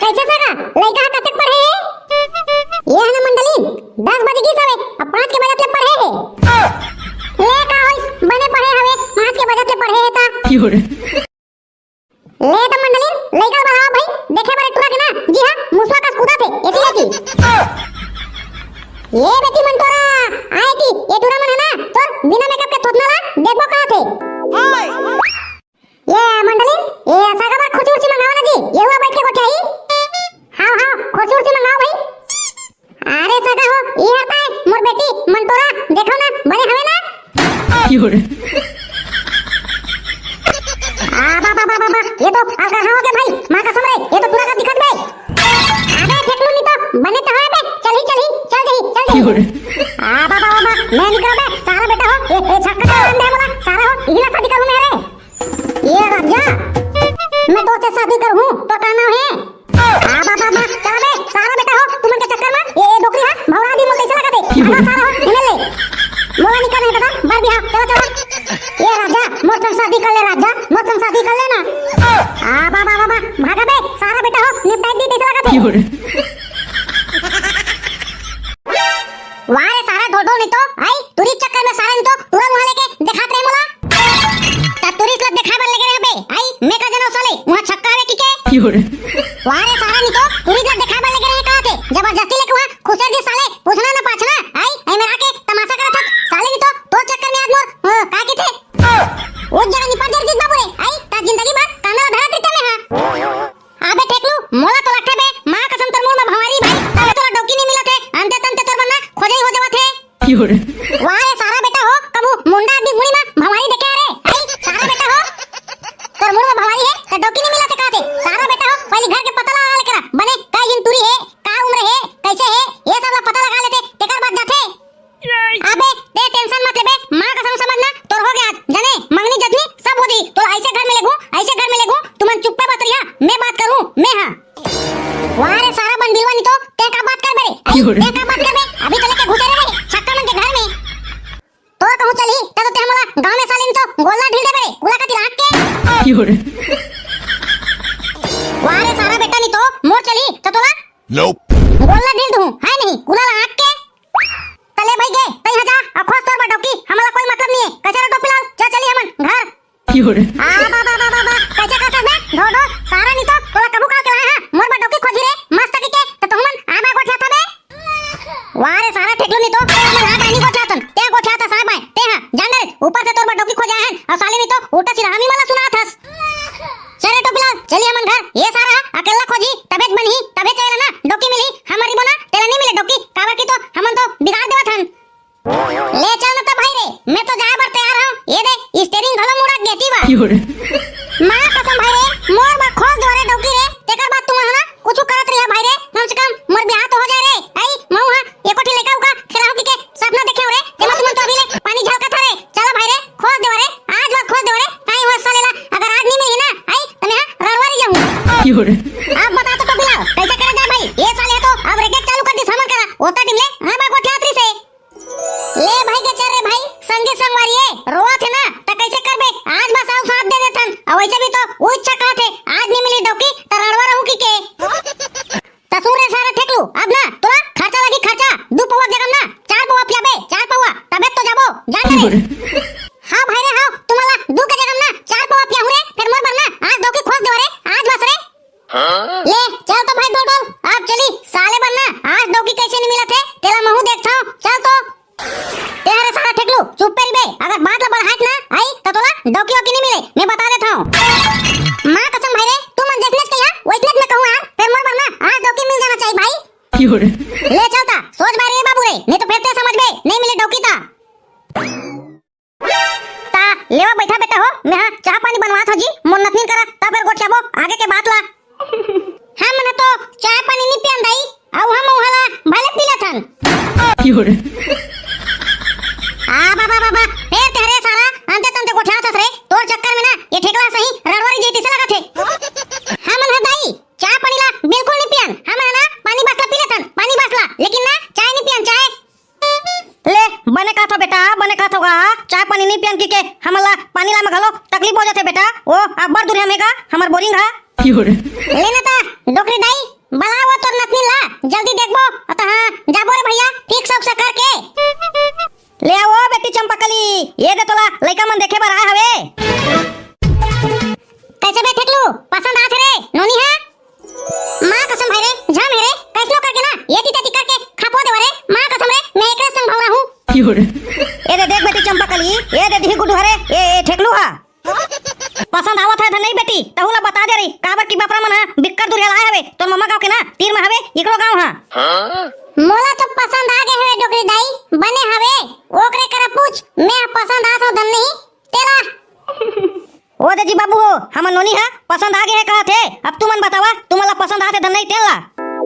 कैसे सगा, लइका है कतेक पढ़े है? ये है ना मंडली, दस बज गई सवे, अब पाँच के बजत ले पढ़े है। ले का होइस, बने पढ़े हवे, पाँच के बजत ले पढ़े है ता। ले त मंडली, लइका बढ़ाओ भाई, देखे बर टुरा के ना, जी हाँ, मुसवा कस कूदा थे, एती लेती। ये बेटी मन तोरा, आए की, ये टुरा मन है ना, तोर बिना मेकअप के थोथना ला, देखबो कहा थे। ये मंडली, ये सगा बर खुशी उसी मंगाओ ना जी, ये हुआ बैठ के गोठियाही। हाँ, हाँ, खुशी उसी मंगाओ भाई। अरे सगा हो, ये हर ताय मोर बेटी मंटोरा, देखो ना, बने हवे ना? आ, बा, बा, बा, बा, बा, ये तो अलकरहा हो गया भाई, माँ कसम रे, ये तो पूरा का दिखत बे। अबे फेंकलू नहीं तो, बने तो है बे, चल ही, चल ही, चल दे, चल दे। आ, बा, बा, बा, बा, मैं निकल बे, सारा बेटा हो, ए, ए, छक्का का नाम दे बोला, सारा हो, यही ना शादी करूँ मैं रे। ये राजा, मैं तो से शादी करूँ, तो का नाम है? आ, बा, बा, बा, चला बे, सारा बेटा हो, तुमन के चक्कर में, ये, ये डोकरी है, भौरा दी मोर कैसे लगा दे? भागा सारा हो, इन्हें ले। मोला निकल नहीं पता, बर बिहाव, चला, चला। ये राजा, मोर संग शादी कर ले राजा, मोर संग शादी कर ले ना। आ, बा, बा, बा, बा, भागा बे, सारा बेटा हो, निपटाई दी कैसे लगा दे? वाह रे सारा ढोल ढोल नहीं तो, आई, तुरी चक्कर में सारा नहीं तो, तुरंत वहाँ लेके दिखात रहे मोला। त तुरी ला देखाय बर लेगे रहे बे। आई, मैं का जनव साले, वहाँ छक्का हवे कि के? वाह रे सारा नहीं तो, तुरी ला देखाय बर लेगे रहे कहा थे। जबरदस्ती लेके वहाँ खुसेर दी साले, पूछना ना पाछना। आई, आई मेरा के तमाशा करत था। साले नहीं तो, तोर चक्कर में आज मोर, अ, का की थे? वो जगह निपट जर जीत बाबू रे। आई, ता जिंदगी भर कांदा ला धरा देते मैं हाँ। अबे ठेकलू, मोला तो लगथे बे, माँ कसम तोर मुंह में भंवारी भाई, तबे तोला डौकी नहीं मिलत हे, अंते तंते तोर बन्ना खोजई हो जावत हे। वाह रे सारा बेटा हो, कभू मुंडा आदमी मुड़ी में भंवारी देखे रे? आई, सारा बेटा हो, तोर मुंह में भंवारी हे, त डौकी नहीं मिलत हे कहत हे। सारा बेटा हो, पहली घर के पता लगा ले करा, बने कई दिन तुरी हे, का उम्र हे, कैसे हे, ये सब ला पता लगा लेथे, तेकर बाद जाथे। अबे, ते tension मत लेबे, माँ कसम समझना, तोर हो गया आज, जाने, मंगनी जतनी, सब हो दी, तोला ऐसे घर में लेगू, ऐसे घर में लेगू, तुमन चुप्पे बतरिया, मैं बात करूँ, मैं हाँ। वाह रे सारा बन बिलवा नहीं तो, ते का बात करबे रे? आई, ते का बात करबे? अभी तो लेके घुसे रे, छक्का मन के घर में। तोर कहूँ चली, त तो ते हमला गाँव में साले नहीं तो गोला ढील देबे रे, कुला का तिला के। वाह रे सारा बेटा नहीं तो, मोर चली, त तोला Nope। गोला ढील दूँ, है नहीं, कुला ला के। तले भाई गे, तई हजा, अखोस तोर बटोकी, हमला कोई मतलब नहीं है। कैसे रे टोपीलाल, चल चली हमन घर। आ, बा, बा, बा, बा, बा, कैसे कर सकबे? धो, धो, सारा नहीं तो, तोला कभू काल के लाए हाँ, मोर बटोकी खोजी रे, मस्त की के, त तुमन आमा गोठिया था बे। वाह रे, सारा ठेकलू नहीं तो, हमन हाथ नहीं गोठिया तन, ते गोठिया था साहब भाई, ते हाँ, जान दे, ऊपर से तोर बटोकी खोजे हैं, और साले नहीं तो, उल्टा सीधा हम ही वाला सुना था। चल रे टोपीलाल, चली हमन घर। ये सारा अकेला खोजी, तबे त बनही, तबे त एला ना डोकी मिलही। हमर रिबो ना, तेला नहीं मिले डोकी, काबर की तो हमन तो बिगाड़ देवत हन। ले चल ना त भाई रे, मैं तो जाए बर तैयार हूँ। ये दे, steering घलो मुड़ा गेती बा। माँ कसम भाई रे, मोर बर खोज देवा रे डोकी रे, तेकर बाद तुमन ह ना कुछ करत रहिया भाई रे, कम से कम मोर बिहाव तो हो जाए रे। आई, महू हा एको ठी लइका उका खेलाहूं कहिके सपना देखे हंव रे, तेमा तुमन तो अभी ले पानी झलकत हव रे। चला भाई रे, खोज देवा रे, आज बर खोज देवा रे, काई हुआ साले ला, अगर आज नी मिलही ना, आई, त मैं हा रड़वा रही जाहूं। अब बता तो टोपीलाल, कैसे करा जाए भाई? ये साले तो अब racket चालू कर दिस हमर करा, ओता टीम ले, हाँ बा गोठियात रहिसे। ले भाई के चल रे भाई, संगी संगवारी ए, रोवत हे ना, त कैसे करबे? आज बस अउ साथ दे देथन। अउ वैसे भी तो वो इच्छा कहत हे, आज नहीं मिली डौकी, त रड़वा रहूं कहिके। त सुन रे सारा ठेकलू, अब ना, तोला खर्चा लगी खर्चा, दू पौवा के जगह ना, चार पौवा पियाबे, चार पौवा, तबे तो जाबो, जान ले। हाँ भाई रे, हाँ, दू के जगह ना चार पवा पियाहूं रे, फेर मोर बर ना आज डौकी खोज देवा रे, आज बस रे। ले चल तो भाई ढोल ढोल, अब चली साले बर ना आज डौकी कैसे नहीं मिलत हे, तेला महू देखथव। चल तो। ते हरे सारा ठेकलू, चुप पे रहिबे, अगर बात ला बढ़ात ना आई त तोला डौकी वौकी नहीं मिले, मैं बता देथव। माँ कसम भाई रे, तू मन जैसने कहिया वैसने मैं कहूँ यार, फेर मोर बर ना आज डौकी मिल जाना चाहिए भाई। ले चल ता, सोच बारे रे बाबू रे, नहीं तो फेर ते समझबे, नहीं मिले डौकी ता। ता लेवा बैठा बेटा हो, मैं हा चाह पानी बनवात हो जी, मोर नतनीन करा, ता फेर गोठियाबो आगे के बात ला। हम मन तो चाय पानी नहीं पियन दाई, अउ हम उहाला भले पी लेथन। आ बाबा बाबा, फेर ते हरे सारा अंते तंते गोठियात हस रे, तोर चक्कर में ना ये ठेकला सही रड़वारी जैती से लगत हे। हम मन हा दाई चाय पानी ला बिल्कुल नहीं पियन, हम मन ना पानी बासला पी लेथन, पानी बासला, लेकिन ना चाय नहीं पियन, चाय। ले, बने कहत हो बेटा, बने कहत हो गा, चाय पानी नहीं पियन की के, हमन ला पानी ला में घलो तकलीफ हो जाथे बेटा। ओ, अब्बड़ दूरिहा में गा, हमर बोरिंग हा। ले ना ता, डोकरी दाई, बला वो तोर नतनी ला, जल्दी देखबो। अत हाँ, जाबो रे भैया, ठीक से उकसे करके। ले आ वो बेटी चंपाकली, ये दे तोला लइका मन देखे बर आए हवे। कैसे बे ठेकलू, पसंद आथे रे नोनी हा? माँ कसम भाई रे, झन हे रे, कैसनो करके ना, ये तीता ती करके खपो देवा रे, माँ कसम रे, मैं एकरे संग भौरा हूँ। ए दे देख बेटी चंपाकली, ए दे दिही गुड्डू हरे, ए, ए ठेकलू हा। पसंद आवत हे धन नहीं बेटी, तहू ला बता दे रही, काबर की बपरा मन हा बिक्कर दूरिहा लाए हवे, तोर ममा गाँव के ना, तीर में हवे, इकरो गाँव हा। मोला तो पसंद आ गए हवे डोकरी दाई, बने हवे, ओकरे करा पूछ, मैं पसंद आत हो धन नहीं, तेला। ओ दे जी बाबू हो, हमर नोनी हा पसंद आ गे हे कहत हे। अब तुमन बतावा, तुमन ला पसंद आथे धन नहीं तेन ला?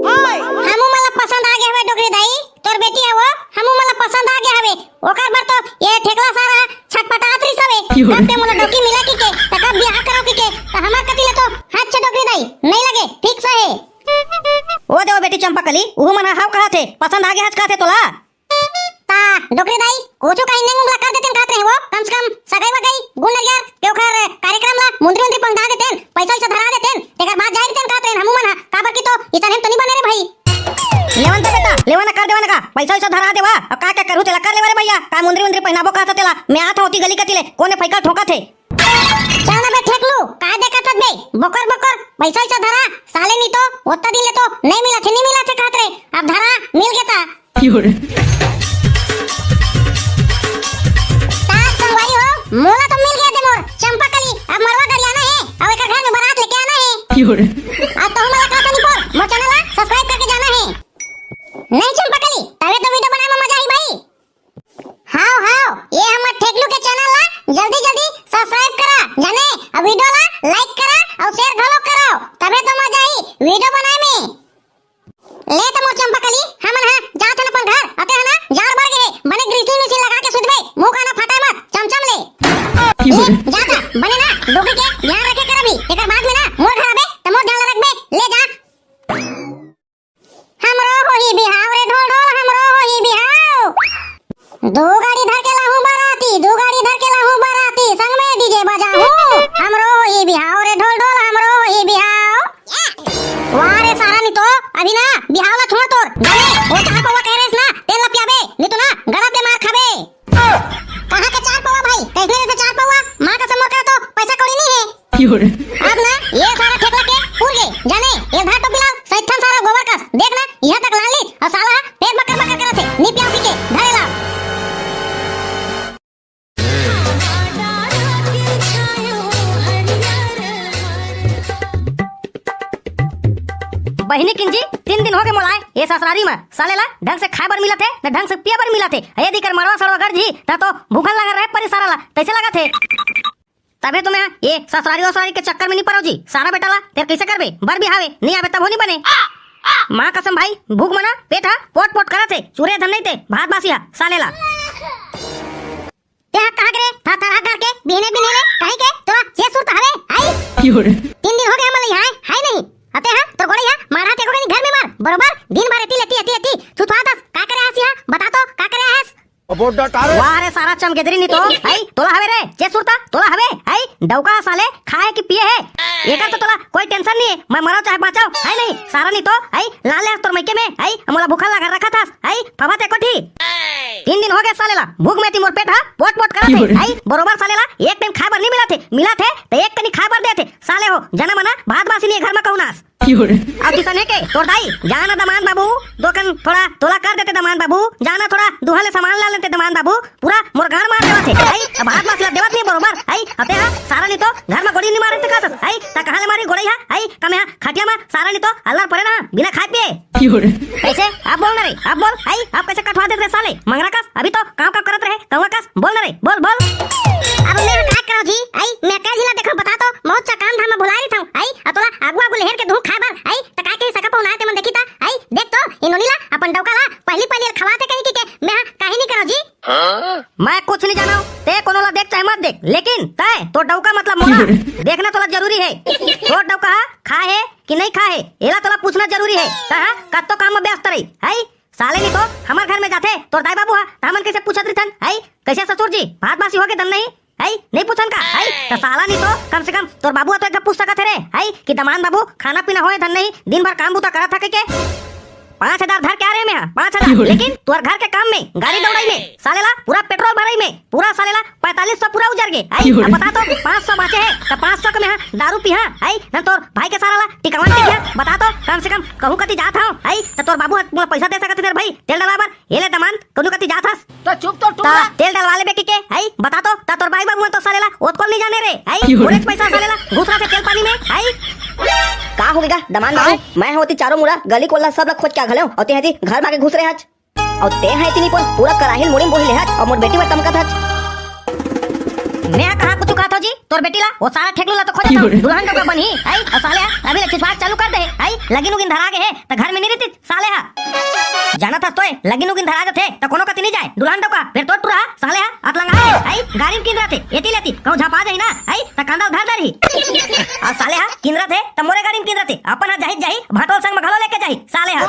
हमू मन ला पसंद आ गे हवे डोकरी दाई, तोर बेटी हे वो, हमू मन ला पसंद आ गे हवे। ओकर बर तो ये ठेकला सारा छटपटात रहिस हवे। कब ते मोला डोकी मिला की के, त कब बियाह करो की के, त हमर कति ले तो हाथ छे डोकरी दाई, नहीं लगे, ठीक से हे। ओ दे ओ बेटी चंपाकली, उहू मन हा हाव कहत हे, पसंद आ गे हस कहत हे तोला। ता डोकरी दाई, कुछु कहीं नेंग उंगला कर देतेन कहत रहे वो, कम से कम सगाई वगाई, गुण नरियर, के ओखर कार्यक्रम ला मुंदरी उंदरी पहुंचा देतेन, पैसा वैसा धरा देतेन, तेकर बाद जाए देतेन कहत रहे हमू मन हा, काबर की तो इतने तो नहीं बने रे भाई। लेवन तो बेटा, लेवन कर देवन का, पैसा वैसा धरा देवा, अब का का करू तेला कर लेवा रे भैया, का मुंदरी उंदरी पहनाबो कहत तेला, मैं आत होती गली कती ले, कोने फैकल ठोकत हे। चल ना बे ठेकलू, का देखत हस बे? बोकर बोकर, पैसा वैसा धरा, साले नी तो, ओत्ता दिन ले तो, नहीं मिला थे, नहीं मिला थे कहत रे, अब धरा, मिल गे ता। ताज संगवारी हो, मोला तो मिल गे दे मोर, चंपाकली, अब मरवा गरियाना हे, अब एकर घर में बारात लेके आना हे। अब तो मोला कहत नहीं पर, मोर channel ला subscribe करके जाना हे। नहीं चंपाकली, तबे तो video बनाए में मजा आई भाई। हाव, हाव, ये हमर ठेकलू के channel ला जल्दी, जल्दी subscribe करा, जाने, अउ video ला like करा, अउ share घलो करो, तबे तो मजा आई video बनाए में। ले तो मोर चंपाकली, हमन हा जात हन अपन घर, अते हा ना, जाड़ बढ़ गे, बने ग्रीसिन मिसिन लगा के सुतबे, मुंह काना फटाए मत, चमचम ले। ले, जा ता, बने ना, डोकरी के ध्यान रखे कर अभी, एकर बाद में ना, मोर घर आबे, त मोर ध्यान रखबे, ले जा। हमरो होही बिहाव रे ढोल ढोल, हमरो होही बिहाव। दू गाड़ी धर के लाहूं बाराती, दू गाड़ी धर के लाहूं बाराती, संग में DJ बजाहूं। हमरो होही बिहाव रे ढोल ढोल, हमरो होही बिहाव। वाह रे सारा नी तो, अभी ना बिहाव ला छोड़ तोर। जाने, वो चार पौवा कहे रेस ना, तेल ला पियाबे, नी तो ना गरब दे मार खाबे। कहाँ के चार पौवा भाई? कैसने जैसे चार पौवा? माँ कसम मोर करा तो पैसा कौड़ी नहीं है। अब ना ये सारा ठेकला के पूर गे, जाने, ये धार टोपी ला, सैथन सारा गोबर कस। देख ना, यहाँ तक लान ली, और साला पेट बकर बकर करत है, नी पियाव पी के, धरे ला। बहिनी किंजी, तीन दिन हो गए मोला ए ससुरारी म। साले ला ढंग से खाए बर मिलत हे, न ढंग से पिए बर मिलत हे। ए दिकर मड़वा सड़वा गड़ जी, त तो भूखन लगा रहे परी सारा ला, तैसे लगत हे। तबे तो मैं ए ससुरारी वसुरारी के चक्कर में नहीं पड़ो जी। सारा बेटा ला तेर कैसे करबे? बर भी हावे, नहीं आवे तब हो नहीं बने। माँ कसम भाई, भूख मना, पेट हा पोट पोट करत हे, चूरे धन नहीं ते, भात बासी हा, साले ला। तेहा कहाँ के रे? थरथरा घर के बिहने बिहने रे, कहीं के तोरा ये सुरत हवे? आई? तीन दिन हो गए हमन ला यहाँ आए, हाय नहीं। अते हाँ, तोर गोड़े यहाँ मारा तेको कहीं घर में मार, बरोबर दिन भर एती लेती एती एती थुथुआत हस, का करे आसी हाँ? बता तो, का करे आए हस? वाह रे सारा चमगेदरी नी तो, हई तोला हवे रे, जे सुरता तोला हवे, हई डौका साले खाए कि पिए हे, एकर तो तोला कोई टेंशन नहीं है, मैं मरव चाहे बाँचव, है नहीं सारा नी तो, हई लान ले हस तोर मइके में, हई मोला भूखल ला घर रखत हस, हई फफत एको ठी। तीन दिन हो गए साले ला, भूख में ती मोर पेट हा पोट पोट करत हे, हई बरोबर साले ला एक टाइम खाए बर नहीं मिलत हे, मिलत हे तो एक कनी खाए बर देत हे, साले हो जना मना भात बासी नहीं घर में कहूँ नास। अब किसने के तोर दाई, जाना दमान बाबू, दोकन थोड़ा तोला कर देते दमान बाबू, जाना थोड़ा दुहा ले सामान ला लेते दमान बाबू, पूरा मोर गांड मार देवत हे, हई अब भात बासी ला देवत नहीं बरोबर, हई अते हा सारा नी तो घर में गोड़ी नहीं मारे ते कहत हस, हई त कहाँ ले मारी गोड़ी हा, हई कमे हा खटिया में सारा नी तो अल्लर परे ना बिना खाए पिए। कैसे? अब बोल ना रे, अब बोल, हई अब कैसे कटवा देत रे साले मंगरा कस, अभी तो काम काम करत रहे कौआ कस, बोल ना रे, बोल बोल। अब मैं का करव जी, हई मैं का झिला देखव बता तो, बहुत सा काम धाम में भुला रही था, हई अ तोला आगू आगू लेहर के दूँ खाए बर, हई त का के सका पहुना ते मन देखी ता, हई देख तो इ नोनी ला अपन डौका ला पहली पहली खवाथे कही कि के मैं हा काहे नहीं करव जी। मैं कुछ नहीं जानव, ते कोनो ला देख चाहे मत देख, लेकिन तय तो डौका मतलब मोला देखना तोला जरूरी है। तोर डौका हा खा है कि नहीं खा है, एला तोला पूछना जरूरी है। तय हा कत्तो काम में व्यस्त रही, हई साले नी तो हमर घर में जाथे तोर दाई बाबू हा, त हमन कैसे पूछत रहिथन, हई कैसे ससुर जी भात बासी हो के दन नहीं, हई नहीं पूछन का, हई त साला नी तो कम से कम तोर बाबू हा तो एक पूछ सकत हे रे, हई कि दमान बाबू खाना पीना होए धन नहीं, दिन भर काम बूता करत हा के, के? पाँच हजार धर के आ रहे मैं हा, पाँच हजार, लेकिन तोर घर के काम में गाड़ी दौड़ाई में साले ला पूरा पेट्रोल भराई में पूरा साले ला पैंतालीस सौ पूरा उजर गे, हई अब बता तो पाँच सौ बाँचे हे त पाँच सौ के मैं हा दारू पीहा, हई ना तोर भाई के सारा ला टिकावन टिकिया, बता तो कम से कम कहूँ कती जात हव, हई त तोर बाबू हा मोला पैसा दे सकत हे तेरे भाई तेल डलवा बर, ये ले दमान कोनो कती जात हस तो चुप तो टूरा। तेल डलवा लेबे के, के हई बता तो, त तोर भाई बाबू मन तो साले ला ओतकोल नहीं जाने रे, हई पूरे पैसा साले ला घुस रहा थे तेल पानी में, हई का हो गे गा दमान बाबू, मैं होती चारों मुड़ा गली कोला सब ला खोज के आ घलेव, अउ ते हती घर मा के घुस रहे हच, अउ ते हा इतनी पर पूरा कराहिल मुड़ी बोही ले हच, अउ मोर बेटी बर तमकत हच। मैं कहाँ कुछ कहत हव जी, तोर बेटी ला, वो सारा ठेकलू ला तो खोजत हव, दुल्हन डौका बनही, हई अउ साले हा अभी ले छुछुआत चालू कर दे, हई लगिन उगिन धरा गे हे, त घर में नहीं रहती, साले हा। जानत हस तोय, लगिन उगिन धरा जथे, त कोनो कति नी जाय। दुल्हन डौका, फेर तोर टुरा, साले हा, अतलंगा हे, हई, गाड़ी म किंदराथे, एती लेती, कहूँ झपा जाही ना, हई, त कांदा ल धर डरही। अउ साले हा, किंदराथे, त मोरे गाड़ी म किंदराथे, अपन हा जाही त जाही, भाटोल संग म घलो लेके जाही, साले हा।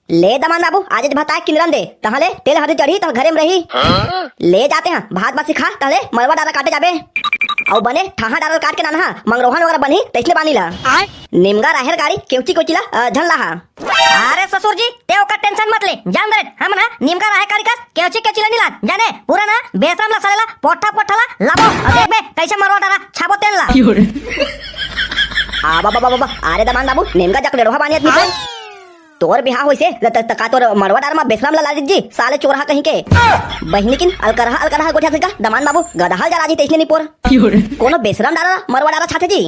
ले दमान बाबू, आजेच भताय किंदरन दे, तहाँ ले तेल हरदी चढ़ही, तहाँ घरे म रही। ले जाते हा, भात बासी खा, तहाँ ले मरवा डारा काटे जाबे। अउ बने, ठाहा डारा ल काट के लानहा, मंगरोहन वगैरह बनही, तइसने बानी ला। निमगा राहेर गाड़ी, केवची कोची ला, अ, झन लाहा। अरे ससुर जी, ते ओकर tension मत ले। जान दे रे, हमन हा निमका राहे कारी कस केवची केवची ला नी लान। जाने, पूरा ना बेसरम ला साले ला पोट्ठा पोट्ठा ला लाबो। अउ देखबे, कइसे मरवा डारा छाबो तेन ला। आ बाबा बाबा बाबा, अरे दमान बाबू, नेमका जक डेढ़वा बानी आदमी तो। तोर बिहाव होइसे, त, त, त का तोर मरवा डारा मा बेसरम ला ला दीजी, साले चोरहा कहीं के। बहिनी किन अलकरहा अलकरहा गोठिया से का, दमान बाबू, गदहा ल जरा जी तइसने निपोर। कोनो बेसरम डारा, मरवा डारा छाथे जी।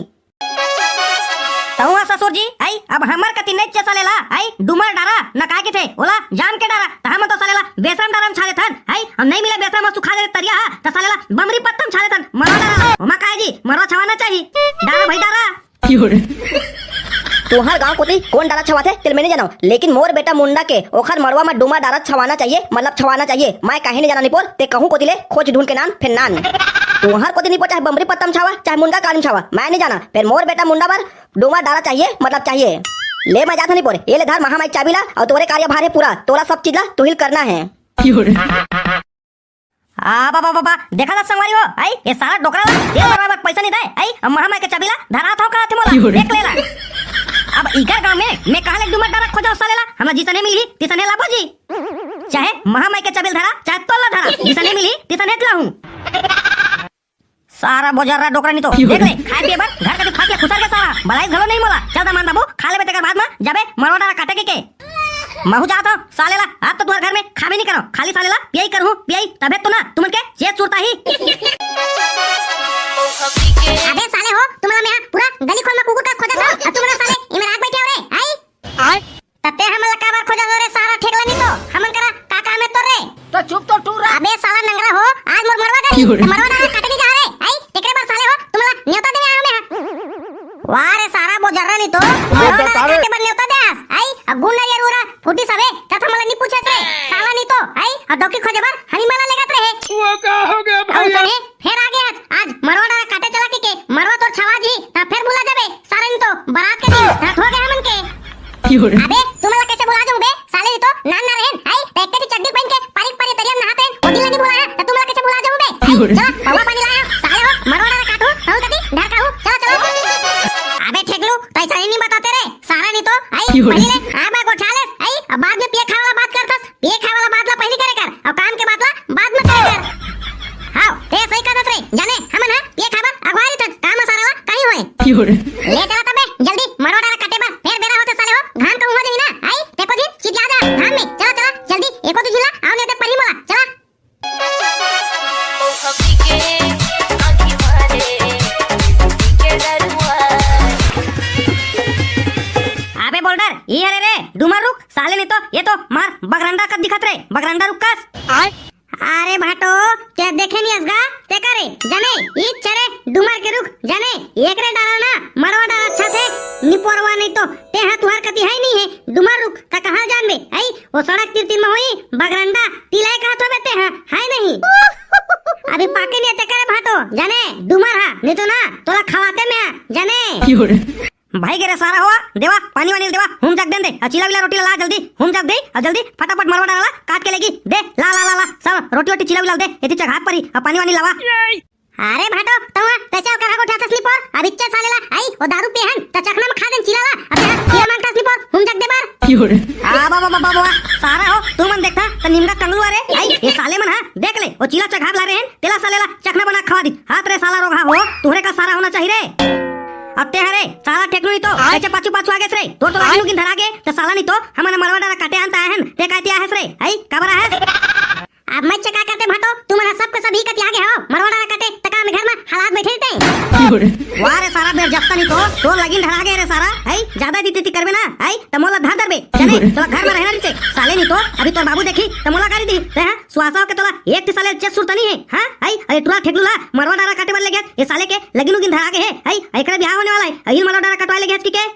तहूँ हा ससुर जी, आई, अब हमर कति नइ चसा लेला, आई, डूमर डारा, न काय कथे, ओला जाम के डारा, त हमन तो साले ला बेसरम डारा म छा देथन, आई, अब नइ मिले बेसरम वस्तु खा दे तरिया हा, त साले ला बमरी पत्ता म छा देथन, मरवा डारा, ओमा काय जी, मरवा छवाना चाही, डारा भाई डारा। तुंहर गांव कोती कोन डारा छवाथे, तेल मैं नइ जानव, लेकिन मोर बेटा मुंडा के ओखर मरवा म डूमर डारा छवाना चाहिए, मतलब छवाना चाहिए। मैं काहे नइ जानव निपोर, ते कहूं कोती ले खोज ढूंढ के नान, फेर नान। तुंहर कोती निपोर चाहे बमरी पत्ता म छावा, चाहे मुनगा काली म छावा, मैं नइ जानव, फेर मोर बेटा मुंडा बर डूमर डारा चाहिए, मतलब चाहिए। ले मैं जात हंव निपोर, ए ले धर महामाई के चाबी ला, अउ तोरे कार्यभार हे पूरा, तोला सब चीज ला तुहिल करना हे। आ बाबा बाबा, देखा ना संगवारी हो, आई, ये सारा डोकरा ला तेल मरवा बर पैसा नइ दे, आई, अब महामाई के चाबी ला धरात हंव कहाथे मोला, देख लेला। अब इकर गांव में मैं कहां ले डूमर डारा खोजंव साले ला, हमला जिसने मिलही, तिसने लाबो जी। चाहे महामाई के चाबी ल धरा, चाहे तोला धरा, जिसने मिलही, तिसने लाहूं। सारा बोजर्रा डोकरा नी तो। देख ले, खाए पिए बर घर कति फट ले खुसर गे सारा। बलाइस घलो नहीं मोला। चल दमान बाबू, खा लेबे तेकर बाद म जाबे मरवा डारा काटे के, के। महू जात हंव, साले ला, आज तो तुंहर घर में खाबे नहीं करंव। खाली साले ला पियाई करहूं, पियाई, तभे तो ना, तुमन के चेत सुरता ही। अबे साले हो, तुमला मैं पूरा गली खोल में कुकुर का खोजत हंव, अउ तुमन साले इमे आके बइठे हो रे, आई? आय? त ते हमन ला काबर खोजत हो रे सारा ठेकला नी तो? हमन करा का काम हे तोर रे? त चुप तो टूरा। अबे साला नंगरा हो, आज मोर मरवा करी। त मरवा डारा काटे नइ जाहस रे? आई, तेकरे बर साले हो, तुमला नेवता देवे आयो मैं। वाह रे सारा बोजर्रा नी तो, मरवा डारा काटे बर नेवता दे आस। आई, अ गुन नरियर उरा फूटी सबे, त हमला नइ पूछे रे। साला नी तो, आई, अ डौकी खोजे बर हनी मला लेगत रहे। वो का हो गया भैया? फेर आगे आज, आज मरवा डारा काटे चला के, के मरवा तोर छवा जी, त फेर भुला जाबे, सारे नी तो, बरात के दिन, रात हो गया हमन के। अबे, तुमन ला कइसे भुला जाहूं बे, साले नी तो, नान ना रहेन, आई, त एक कति चड्डी पहिन के, पारी पारी तरिया नहात रहेन, ओ दिन ला पौवा पानी लाया, साले हो, मरवा डारा काटू, कहूँ कती, ढरका हूँ, चलो, चलो। अबे ठेकलू, तो ऐसा ही नहीं बताते रे, सारा नहीं तो, आई, क्यों रे? पहले, आ, मैं गोठा ले, आई, अब बाद में पिए खाए वाला बात करतस, पिए खाए वाला बात ला पहली करे कर, और काम के बात ला बाद में करे कर। हाँ, ते सही कहत रे, जाने, हमन हा, पिए खाए बर, अगुवारी तक, काम सारा ला, कहीं होए। क्यों रे? ले चला तबे, जल्दी, मरवा डारा काटे बर, फेर बेरा होते साले हो, घाम का उमर ही ना, आई, देखो दिन, चित याद है, घाम में, चला, चला, जल्दी, एको दो झूला, आओ नहीं तो परी मोला, चला। अबे बोल्डर, ये अरे रे, डूमर रुख, साले नहीं तो, ये तो मार बगरंडा कस दिखत रे, बगरंडा रुख कस। अरे भाटो, ते देखे नहीं असगा, ते करे, जाने, ई चरे, डूमर के रुख, जाने, एकरे डारा ना, मरवा डारा अच्छा थे, निपोरवा नहीं तो, ते हा तुहर कती है नहीं है, डूमर रुख, का कहाँ जानबे, आई, वो सड़क तीर तीर में होई, बगरंडा, तिलाय कहत होबे ते हा, है नहीं। अभी पाके नहीं ते करे भाटो, जाने, डूमर हा, नहीं तो ना, तोला खवाते में हा, जाने। भाई गे रे सारा हो, देवा, पानी वानी देवा, हुम जग देन दे, आ चीला विला रोटी ला ला जल्दी, हुम जग दे, आ जल्दी, फटाफट मरवा डारा ला, काट के लेगी, दे, ला, ला, ला, ला, सब रोटी वोटी चीला विला दे, एती चघात परी, आ पानी वानी लावा। अरे भाटो, तवा, कैसे ओकर हगो ठाकस नी पर, अब इच्चे साले ला, आई, ओ दारू पेहन, त चखना में खा देन चीला ला, अब यहाँ चीला मांगतस नी पर, हुम जग दे बर। आ, बा, बा, बा, बा, बा, सारा हो, तू मन देखता, त निमगा कंगलू अरे, आई, ये साले मन हा, देख ले, ओ चीला चघाब ला रहे हैं, तेला साले ला, चखना बना खवा दी, हाथ रे साला रोगहा हो, तुहरे का सारा होना चाहिए रे। अब ते हरे, साला ठेकलू नहीं तो, आय। कैसे पाछू पाछू आगे रे, तोर तो आय। लागिन उगिन धरा गे, त साला नहीं तो, हमन मरवा डारा काटे अंत आए हैं, ते कहती आहे रे, आई, काबर आहे? अब मैं चका करते भाटो, तुमन सबके सभी कति आगे हो, मरवा डारा काटे, तका में घर में हालात बैठे रहते। वाह रे सारा बेर जत्ता नहीं तो, तोर लागिन धरा गे रे सारा, आई, ज्यादा दी ती करबे ना, आई, त मोला धर धरबे, चले, तोला घर में रहना नहीं से, साले नहीं तो, अभी तोर बाबू देखी, त मोला गाली दी, ते हैं, सुहासा के तोला एक ती साले चेत सुरता नहीं है, हाँ? आई, अरे टुरा ठेकलू ला, मरवा डारा काटे बर ले गया, ये साले के लगिन उगिन धरा के है, आई, एकरा बिहाव होने वाला है, अहिल मरवा डारा कटवाए ले गया की के?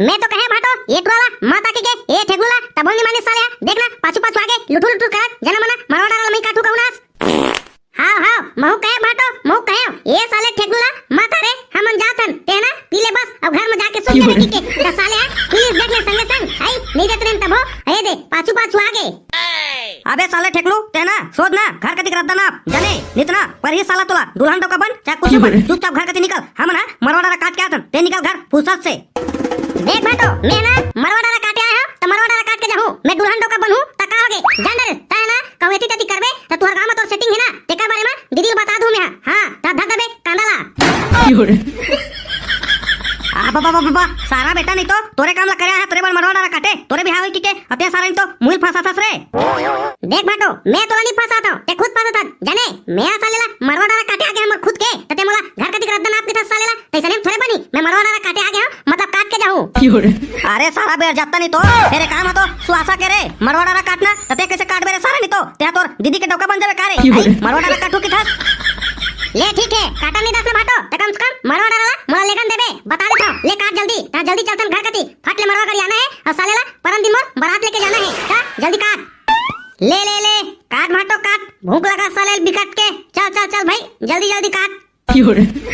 मैं तो कहे भाटो, ये टुरा ला, माता की के, ये ठेकलू ला, तब नहीं माने साले, देखना, पाछू पाछू आगे, लुठू लुठू करत, जना मना, मरवा डारा ला मैं काटू कहू नास। हाँ, हाँ, महू कहे भाटो, महू कहे, ये साले ठेकलू ला, माता रे, हमन जाथन, ते ना, पी ले बस, अब घर में जाके सोच ले की के, त साले, पुलिस देख ले संगे संग, आई, नहीं देते रहन तब हो, अरे दे, पाछू पाछू आगे। अबे साले ठेकलू, ते ना, सोच ना, घर कतिक रद्दा ना, जाने, नितना, पर ही साला तोला, दुल्हन डोका बन, चाहे कुछ बन, चुपचाप घर कति निकल, हम ना, मरवा डारा काट के आथन, ते निकल घर, फुर्सत से। देख भाटो, मैं ना, मरवा डारा काटे आया हूँ, तो मरवा डारा काट के जाहूँ, मैं दुल्हन डोका बनहूँ, त का होगे, जान डरे, तय ना, कहूँ एती तेती करबे, त तुहर गाँव में तोर सेटिंग है ना, तेकर बारे में दीदी ल बता दूँ मैं, हाँ, त धर देबे, कांदा ला। आ, बा, बा, बा, बा, बा, सारा बेटा नहीं तो, तोरे काम ला करे आया, तोरे बर मरवा डारा काटे, तोरे बिहाव होई की के, अते सारा नहीं तो, मुहिल फंसाथस रे। देख भाटो, मैं तोला नहीं फंसाता हूँ, ते खुद फंसाथस, जाने, मैं साले ला मरवा डारा काटे आगे हमर खुद के, त ते मोला घर कतिक रद्दा नाप के थस साले ला, तैसने थोड़े बनी, मैं मरवा डारा काटे आगे हूँ, मतलब काट के जाहूँ। अरे सारा बेर जत्ता नहीं तो, तेरे काम है तो, सुहासा के रे, मरवा डारा काटना, त ते कैसे काटबे रे सारा नहीं तो, ते तोर दीदी के डोका बन जाबे का रे, आई, मरवा डारा काटू की थस। ले ठीक है, काटा नहीं दस ले भाटो, त कम से कम मरवा डारा ला, मोला लेगन देबे, बता देता हूँ, ले काट जल्दी, त जल्दी चलथन घर कती, फट ले मरवा गाड़ी आना है, और साले ला परन दिन मोर बारात लेके जाना है, का? जल्दी काट। ले, ले, ले, काट भाटो काट, भूख लगा साले बिकट के, चल, चल, चल भाई, जल्दी, जल्दी काट।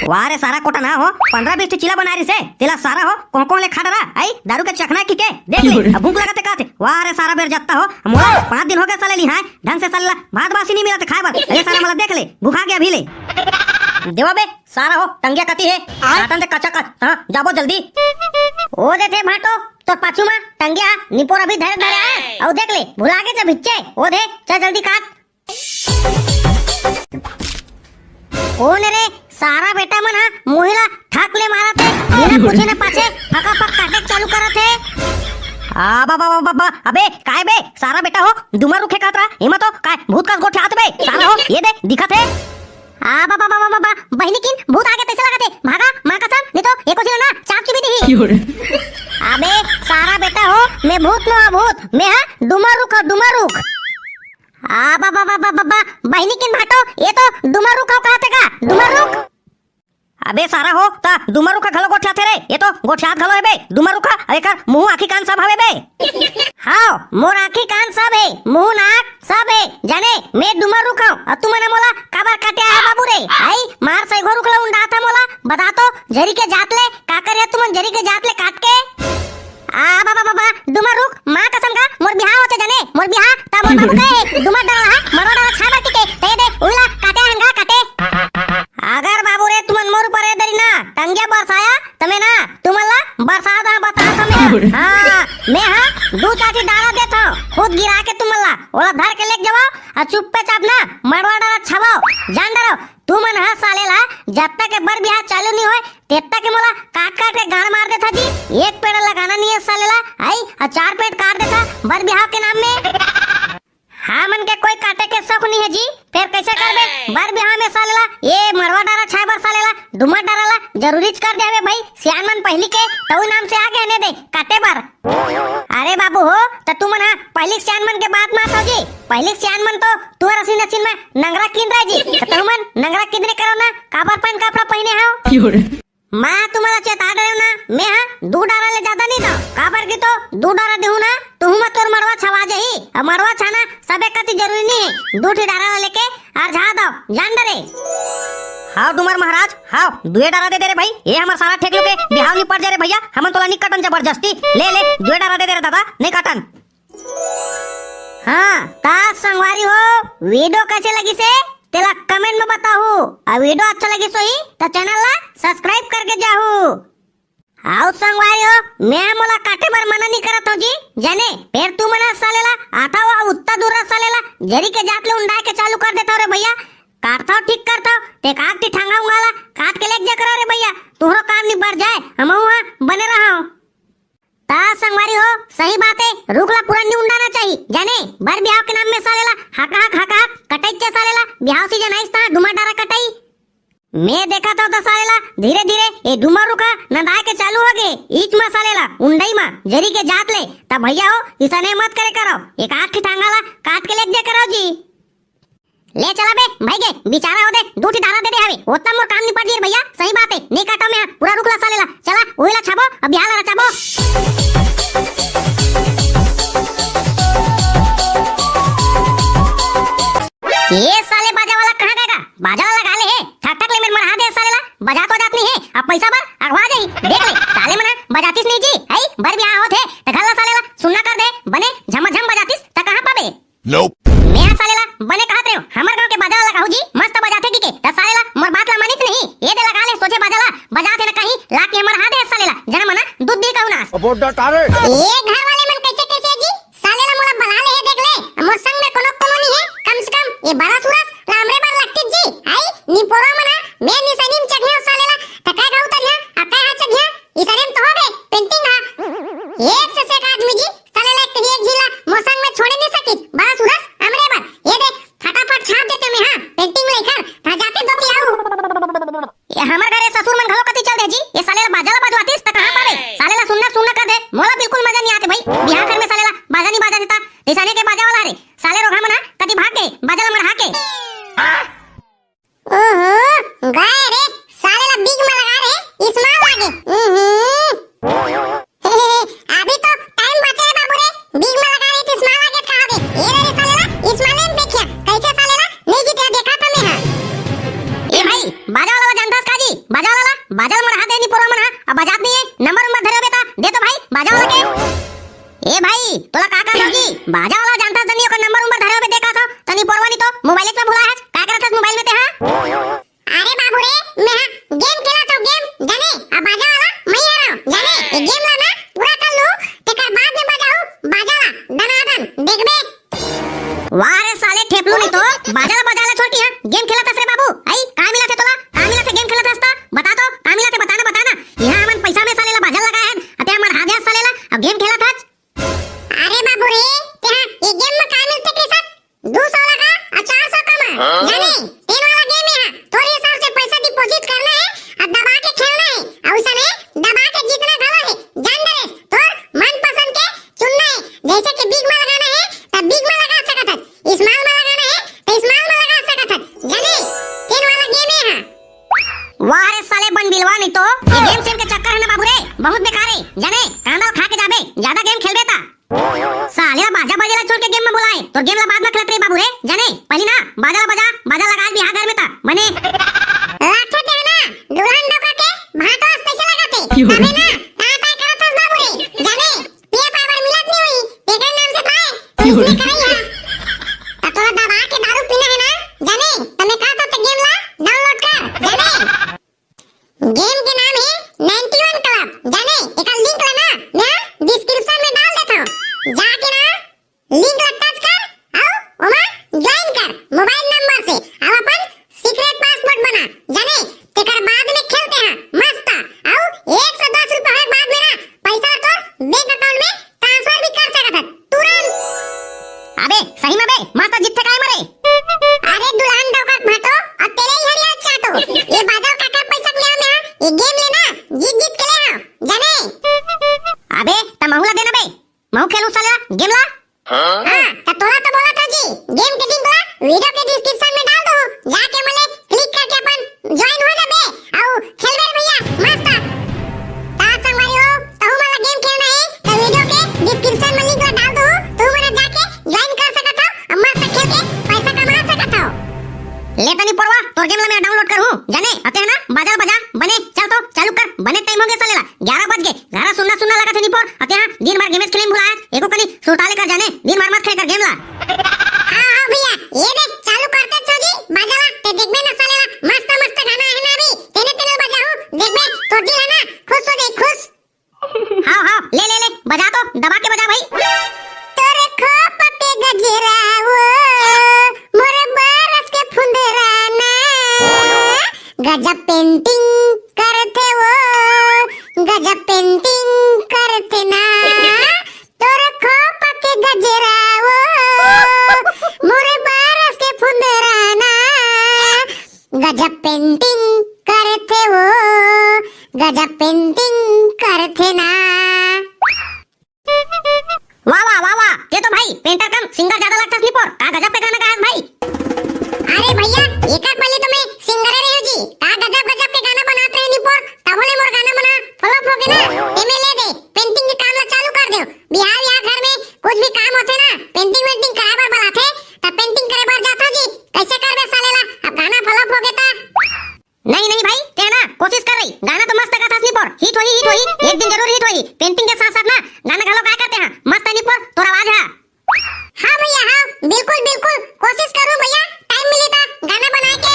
वाह रे सारा कोटा ना हो, पंद्रह बीस ठी चीला बना रही से, तेला सारा हो, कों कों ले खा डरा, आई, दारू के चखना की के, देख ले, अब भूख लगा ते काथे, वाह रे सारा बेर जत्ता हो, मोला पाँच दिन हो गए साले निहाय, ढंग से साले ला भात बासी नहीं मिला ते खाए बर, अरे सारा मला देख ले, भूखा गया अभी ले। देवा बे, सारा हो, टंगिया कती है, काटन दे कच्चा कच, हाँ, जाबो जल्दी। ओ दे थे भाटो, तो पाछू मा टंगिया, निपोर अभी धरे धरे आए, अउ देख ले, भुला के जब हिच्चे, ओ दे, चल जल्दी काट। कोन रे, सारा बेटा मन हा मुही ला ठक ले मारत हे, बिना पूछे न पाछे फकाफक काटे चालू करत हे। आ, बा, बा, बा, बा, बा, अबे, काय बे, सारा बेटा हो, डूमर रुख हे कहत रहा, एमा तो काय भूत कस गोठियात बे, सारा हो, ये दे, दिखत हे। आ, बा, बा, बहिनी किन भूत आगे तैसे लगत हे, भागा, माँ कसम, नहीं तो एको झिन ना, चाप चुबी दिही। अबे, सारा बेटा हो, मैं भूत नो, भूत, मैं हा डूमर रुख, डूमर रुख। आ, बा, बा, बहिनी किन भाटो, ये तो डूमर रुख हो कहत हे का? डूमर रुख? अबे सारा हो, त डूमर रुख घलो गोठियाथे रे, ये तो गोठियात घलो हे बे, डूमर रुख, अउ एकर मुंह आँखी कान सब हवे बे। हाव, मोर आँखी कान सब हे, मुंह नाक सब हे, जाने, मैं डूमर रुख हूँ, अउ तुमन मोला काबर काटे आए बाबू रे? आई, मार सैगो रुख ला उंडात हे मोला, बता तो, झरी के जात ले, का करे तुमन झरी के जात ले काट के? आ, बा, बा, बा, बा, डूमर रुख, माँ कसम का, मोर बिहाव होथे जाने, मोर बिहाव, त मोर बाबू कहे, डूमर डाला, मरवा डाला, छाबर टिके, ते दे, उला, काटे हंगा, काटे। संगे बरसाया, त मैं ना तुमन ला बरसात हा, बतात हंव मैं हा। हाँ, मैं हा दू चार ठी डारा देत हंव, खुद गिरा के तुमन ला, ओला धर के लेके जावव, अउ चुप्पे चाप ना मड़वा डारा छावव, जान डरव। तुमन हा साले ला जब तक के बर बिहाव चालू नइ होय, तब तक के मोला काट काट के गांड़ मार देथा जी। एक पेड़ लगाना नइ हे साले ला, आई, अउ चार पेड़ काट देथा बर बिहाव के नाम में। हमन के कोई काटे के शौक नइ हे जी, फेर कइसे करबे बर बिहाव में साले ला? ए मड़वा डारा छाय बर साले ला, डूमर डारा ला जरूरीच कर दे हवे भाई। सियान मन पहिली के तउ नाम से आगे हने दे काटे बर। अरे बाबू हो, त तुमन हा पहिली सियान मन के बात मानथव जी। पहिली सियान मन तो तुंहर असीन असीन में नंगरा किंद रहे जी, त तुमन नंगरा किंद नइ करव ना, काबर पैंट कपड़ा पहिने हव? मैं तुमन ला चेता डरेंव ना, मैं हा दू डारा ले जादा नइ दंव, काबर कि तो दू डारा देहूं ना, तुहूं म तोर मड़वा छवा जाही। अउ मड़वा छाना सबे कति जरूरी नइ हे, दू ठी डारा ला लेके अरझा दव, जान डरे। हाव डूमर महाराज, हाव, दुए डारा दे दे रे भाई, ए हमर सारा ठेकलू के बिहाव निपट जाय रे भइया, हमन तोला नइ काटन जबरदस्ती, ले ले, दुए डारा दे दे रे दादा, नइ काटन। हाँ, त संगवारी हो, video कइसे लगिस हे, तेला comment में बताहू। अउ video अच्छा लगिस होही, त channel ला subscribe करके जाहू। अउ संगवारी हो, मैं मोला काटे बर मना नइ करत हंव जी, जाने, फेर तुमन हा साले ला आथव अउ उत्ता दूर साले ला जरी के जात ले उंडाय के चालू कर देथव रे भइया। काटथव ठीक करथव, ते काट के ठंगा उंगा ला काट के लेके जा करव रे भइया, तुंहरो काम निबट जाय, हमहू हा बने रहंव। त संगवारी हो, सही बात हे, रूख ला पूरा नइ उंडाना चाही, जाने, बर बिहाव के नाम में साले ला हकहक हकहक कटइच हे साले ला, बिहाव season आइस त डूमर डारा कटही। मैं देखत हंव त साले ला धीरे धीरे ए डूमर रूख हा नंदाय के चालू होगे, इच म साले ला उंडई म जरी के जात ले, त भइया हो, इसने मत करे करव, एक आध ठी ठंगा ला काट के लेके जा करव जी। ले चला बे, भइगे, बिचारा ओदे दू ठी डारा दे दे हवे, ओतना मोर काम निपट गे रे भइया, सही बात हे, नइ काटंव मैं हा, पूरा रूख ला साले ला, चला, उही ला छाबो, अउ बिहाव ला रचाबो। ए साले बाजा वाला कहाँ गे गा? बाजा ला लगा ले हे, ठक ठक ले मेर मरहा दे साले ला, बजात बजात नइ हे, अब पइसा बर अघवा जाही, देख ले, साले मन हा बजातिस नइ जी, हई, बर बिहाव होत हे, त घर ला साले ला सुन्ना कर दे, बने झमाझम बजातिस, त कहाँ पाबे? Nope। मैं हा साले ला बने कहत रहेंव, हमर गांव के बाजा ला लगाहू जी, मस्त बजाथे कहिके, त साले ला मोर बात ला मानिस नहीं। ए दे लगा ले सोझे बाजा ला, बजाथे न कहीं, लाके हमर हाथ दे साले ला, जना मना दूध दी कहू नास। अबो डट रे। ए घर वाले मन कइसे कइसे जी? साले ला मोला बला ले हे देख ले, मोर संग में कोनो कोनो नहीं हे, कम से कम ए बरा सुरस ला हमरे बर लगतिस जी, आई, निपोरवा मन हा, मैं निसैनी में चघे हंव साले ला, त काय गाऊ तरिया, अब काय हा चघिया, इसने में तो होगे, painting हा। एक से एक आदमी जी, साले ला एक कहीं एक झिन ला मोर संग में छोड़े नइ सकिस। बड़ा सुरस, हमरे बर। ए दे, फटाफट छाप देतेंव मैं हा, painting ला एखर, त जाते दोती आऊ। ए, हमर घरे ससुर मन घलो कति चल दे जी, ए साले ला बाजा ला बजवातिस त कहाँ पावे? साले ला सुन्ना सुन्ना कर दे, मोला बिल्कुल मजा नइ आत हे भाई। बिहाव घर में साले ला बाजा नइ बाजा देता, इसने के बाजा वाला हरे, साले रोगहा मन हा कति भाग गे, बाजा ला मरहा के। ओहो, गए रे, साले ला बिग में लगा रे, इस्माल लागे। उहुं। अभी तो time बाचे रे बाबू रे, बिग में लगा रे, इस्माल लागे कहा दे। ए रे रे साले ला, इस्माल में देखिया, कइसे साले ला, नहीं जीते देखा था मैं हा। ए भाई, बाजा वाला ला जानथस का जी? बाजा वाला ला, बाजा ला मरहा दे निपोरवा मन हा, अब बजात नइ हे, नंबर उम्बर धरे होबे ता, दे तो भाई, बाजा वाला के। ए भाई, तोला का कर जी? बाजा वाला जानथस त नहीं, ओकर नंबर उम्बर धरे होबे देखा था, तनी पोरवा नहीं तो मोबाइल में भुलाए हस, का करत हस मोबाइल में ते हा? अरे बाबू रे, मैं हा game खेलत हंव, game, जाने, अब बाजा वाला मैं ही हरंव, जाने, ये game ला ना पूरा कर लूं, तेकर बाद में बजाहूं बाजा ला, दनादन, देखबे। वाह रे साले ठेपलू नहीं तो, बाजा ला बजा ला छोड़ के हा game खेलत हस रे बाबू, आई, का मिलत हे तोला, का मिलत हे game खेलत हस त, बता तो, का मिलत हे, बता ना, बता ना, इहाँ हमन पैसा में साले ला बाजा लगाए हन, अते हमर हाथ साले ला, अब game खेलत हस, अरे बाबू रे, तेहा ये game में का मिलथे के साथ? दू सौ लगा अउ चार सौ कमा। हाँ? जाने, तीन वाला game हे। तोर हिसाब से पैसा deposit करना हे अउ दबा के खेलना हे। अउ उसने दबा के जीतना घलो हे। जान डरेस, तोर मनपसंद के चुनना हे। जैसे कि big में लगाना हे, त big में लगा सकत हस। Small में लगाना हे, त small में लगा सकत हस। जाने, तीन वाला game हे। वाह रे साले बनबिलवा, नहीं तो ये game सेम के चक्कर हे ना बाबू रे, बहुत बेकार हे। जाने, कांदा खा के जाबे, ज्यादा game खेलबे ता। साले ला बाजा बजे ला छोड़ के game में बुलाए, तो game ला बाद में खेलत रही बाबू रे। जाने, पहली ना बाजा ला बजा, बाजा लगा बिहाव घर में ता, बने। लाठे ते ना, दुल्हन डोका के भाटो special लगा थे। क्यों? तबे ना, ता ता करत हस बाबू रे। जाने, पिए पाए बर मिलत नहीं होई, तेकर नाम से खाए, तो इसने करई हा। त तोला दबा के दारू पीना हे ना, जाने, त मैं कहत हंव ते game ला download कर, जाने। Game के नाम हे जाने, तेकर बाद में खेलते हैं मस्त। अउ एक सौ दस रुपया होए के बाद में ना पैसा तोर बैंक अकाउंट में ट्रांसफर भी कर सकत हस तुरंत। अबे सही में बे, मस्त जीतथे काय मरे? अरे दुल्हन डौका भाटो, अब तेरे ही हरिया चाटो। ये बाजा काकर पैसा ले आया मैं, ये गेम लेना, जीत जीत के ले आओ, जाने। अबे त महू ला देना बे, महू खेलूं साले गेम ला। हाँ, त तोला तो बोला था जी, गेम के link ला वीडियो के डिस्क्रिप्शन में डाल दो, जाके मले क्लिक करके अपन ज्वाइन हो जाबे, अउ खेलबे रे भैया, मस्त। त संगवारी हो, तहू मन ला गेम खेलना है, त वीडियो के डिस्क्रिप्शन में लिंक ला डाल दो, तू मन जाके ज्वाइन कर सकत हो, अउ मस्त खेल के पैसा कमा सकत हो। ले तनी पोरवा, तोर गेम ला मैं डाउनलोड करहूं, जाने, अते है ना, बाजा बजा, बने, चल तो, चालू कर, बने टाइम हो गया साले ला, ग्यारह बज गए, घर सुन्ना सुन्ना लगत हे निपोर, अते हाँ, दिन भर गेमेस खेले में भुलाए, एको कनी सुरता ले कर जाने, दिन भर मत खेल कर गेम ला। हाँ, हाँ भैया, ये देख, चालू करते छो जी, बाजा ला, ते देखबे ना साले ला, मस्त मस्त गाना है ना अभी, तेने तेने बजाहूँ, देखबे, तो दिल है ना, खुश हो जाए, खुश। हाँ, हाँ, ले, ले, ले, बजा तो, दबा के बजा भाई। तोर खोप के गजरा वो, मोर बरस के फुंदराना, गजब पेंटिंग करथे वो, गजब पेंटिंग करथे ना। तोर खोप के गजरा वो, मोर बरस के फुंदराना, गजब पेंटिंग करथे वो, गजब पेंटिंग करथे ना। वाह, वाह, वाह, वाह, ते तो भाई पेंटर कम सिंगर ज्यादा लगथस निपोर, का गजब के गाना गायस भाई। अरे भैया, एकर पहले तो मैं सिंगरे रहे जी, का गजब गजब के गाना बनात रहे निपोर, तभो ले मोर गाना मना फ्लॉप हो गे ना, एमे ले दे, पेंटिंग के काम ला चालू कर दे। बिहाव या घर में कुछ भी काम होथे ना, पेंटिंग वेंटिंग कराए बर बलाथे, त पेंटिंग करे बर जाथो जी, कैसे करबे साले ला, अब गाना फ्लॉप हो गे त। नहीं, नहीं भाई, ते ना कोशिश कर रही, गाना तो मस्त गाथस निपोर, हिट होही, हिट होही, एक दिन जरूर हिट होही। पेंटिंग के साथ साथ ना गाना घलो गाए करते हैं, मस्त है निपोर तोर आवाज है। हाँ भैया, हाँ, बिल्कुल, बिल्कुल, कोशिश करूँ भैया, टाइम मिली त गाना बनाए के।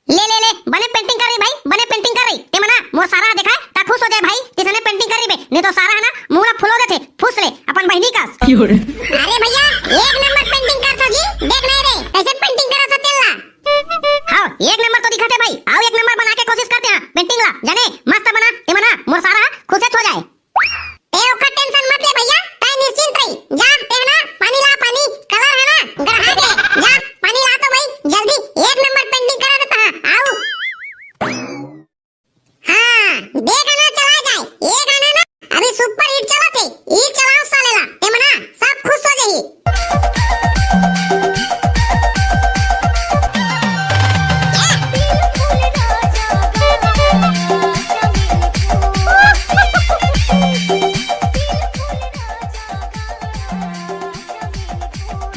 ले, ले, ले, बने पेंटिंग कर रही भाई, बने पेंटिंग कर रही। ते मना मोर सारा देखा, ता खुश हो जाए भाई, किसने पेंटिंग कर रही बे, नहीं तो सारा है ना मुंह ला फुलो देथे, फुस ले अपन बहिनी कस। अरे भैया, एक नंबर पेंटिंग करथो जी, देख नहीं रे, कैसे पेंटिंग करत हो तेला। हाँ, एक नंबर तो दिखत है भाई, आओ एक नंबर बना के कोशिश करते हैं पेंटिंग ला, जाने मस्त बना, ते मना मोर सारा खुश हो जाए। ते ओकर टेंशन मत ले भैया, तै निश्चिंत रही, जा ते ना पानी ला, पानी कलर है ना गढ़ा के, जा पानी ला तो भाई जल्दी, एक नंबर पेंटिंग करा देता है, आओ। हाँ, दे गाना चला जाए, ये गाना ना अभी सुपर हिट चलत हे, ई चलाओ साले ला, ते मना सब खुश हो जाही।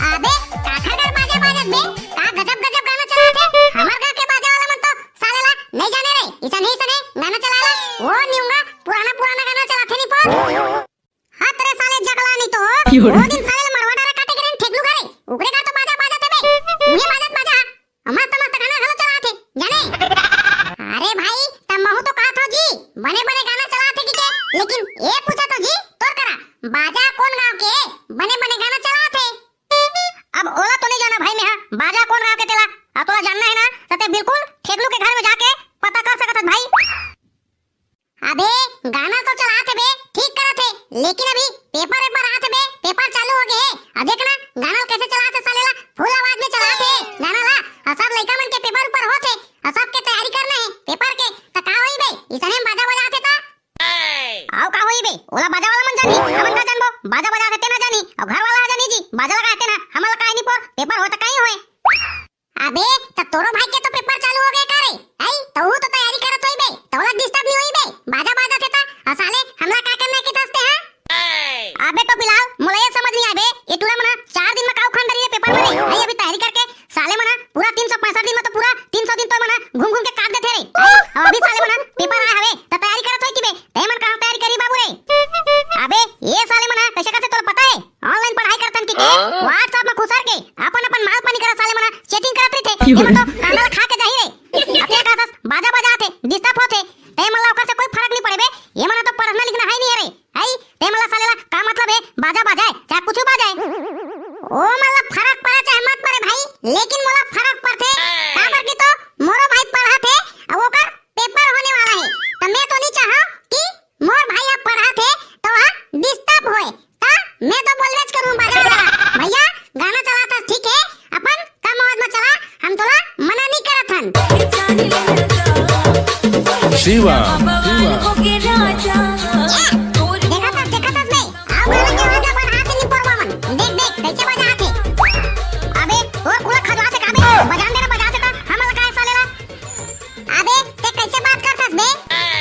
अबे, काखर घर बाजा बाजत बे, का गजब गजब गाना चलाथे, हमर गाँव के बाजा वाला मन तो साले ला नहीं जाने रे, इसन ही सने गाना चलाला। वो निउंगा पुराना पुराना गाना चलाथे निपोर। हत रे साले जगला नहीं तो। वो दिन साले ला मरवा डारा काटे के रहिन ठेकलू घरे। उकरे का तो बाजा बाजा थे बे। उहे बाजा बाजा। मस्त मस्त गाना घलो चलाथे। जाने? अरे भाई, तब महू तो कहा थो जी, बने बने गाना चलाथे कि के, लेकिन ये पूछा थो जी, तोर करा, बाजा कौन गाँव के, बने बने गाना चलाथे। अब ओला तो नहीं जाना भाई मैं, हाँ, बाजा कौन गाँव के तेला, अब तोला जानना है ना, तो ते बिल्कुल ठेकलू के घर में जाके पता कर सकत हस भाई। अबे, गाना तो चलाथे बे, ठीक करथे, लेकिन अभी पेपर वेपर आथे बे, पेपर चालू हो गए हे। अब देख ना, गाना कैसे चलाथे साले ला, फुल आवाज में चलाथे गाना ला, और सब लइका मन के पेपर ऊपर होथे, और सबके तैयारी करना है पेपर के, त का होई बे, इसने में बाजा बजाथे त? आओ का होई बे, ओला बाजा वाला मन जानी, हमन का जानबो, बाजा बजाथे ते ना जानी, और घर वाला जानी जी, बाजा लगाथे ना, हमन ला काहे नहीं पोर, पेपर होय त काहे होय। अबे, त तोरो भाई के तो पेपर चालू हो गए का रे? आई, तहू तो तैयारी करत होई बे, तोला डिस्टर्ब नहीं होई बे, बाजा बाजथे त, और साले हमला का करना के दसते हैं? अबे तो फिलहाल मोला ये समझ नहीं आए बे, ये टूरा मना चार दिन में का उखान डरी है पेपर में रे? आई अभी तैयारी करके साले मना पूरा तीन सौ पैंसठ दिन में तो पूरा तीन सौ दिन तो मना घूम घूम के काट देथे रे। आई, और अभी साले मना पेपर आए हवे, त तैयारी करत होई कि बे, ते मन कहाँ तैयारी करी बाबू रे? अबे, ये साले मना कैसे करथे तोला पता है? ऑनलाइन पढ़ाई करथन कि के? हाँ? WhatsApp में खुसर के अपन अपन माल पानी करा साले मना चैटिंग करत रहिथे। ये मन तो कांदा ला खा के जाही रे। अब ते कहत हस बाजा बजाथे, डिस्टर्ब होथे, ते मन ला ओकर से कोई फर्क नहीं पड़े बे। ये मन तो पढ़ना लिखना है नहीं रे। हई, ते मन ला साले ला का मतलब है बाजा बजाए चाहे कुछ बजाए? ओ मन ला फर्क पड़े चाहे मत पड़े भाई, लेकिन मोला फर्क पड़थे। काबर की तो मोरो भाई पढ़ा शिवा, शिवा। देखा था, देखा था बे। आओ गाना के आवाज अपन हाथ नहीं परवा मन। देख, देख, कैसे बजा थे। अबे, और पूरा खजवा से काबे। बजान देना, बजा से का। हम लगा है साले ला। अबे, ते कैसे बात करथस बे?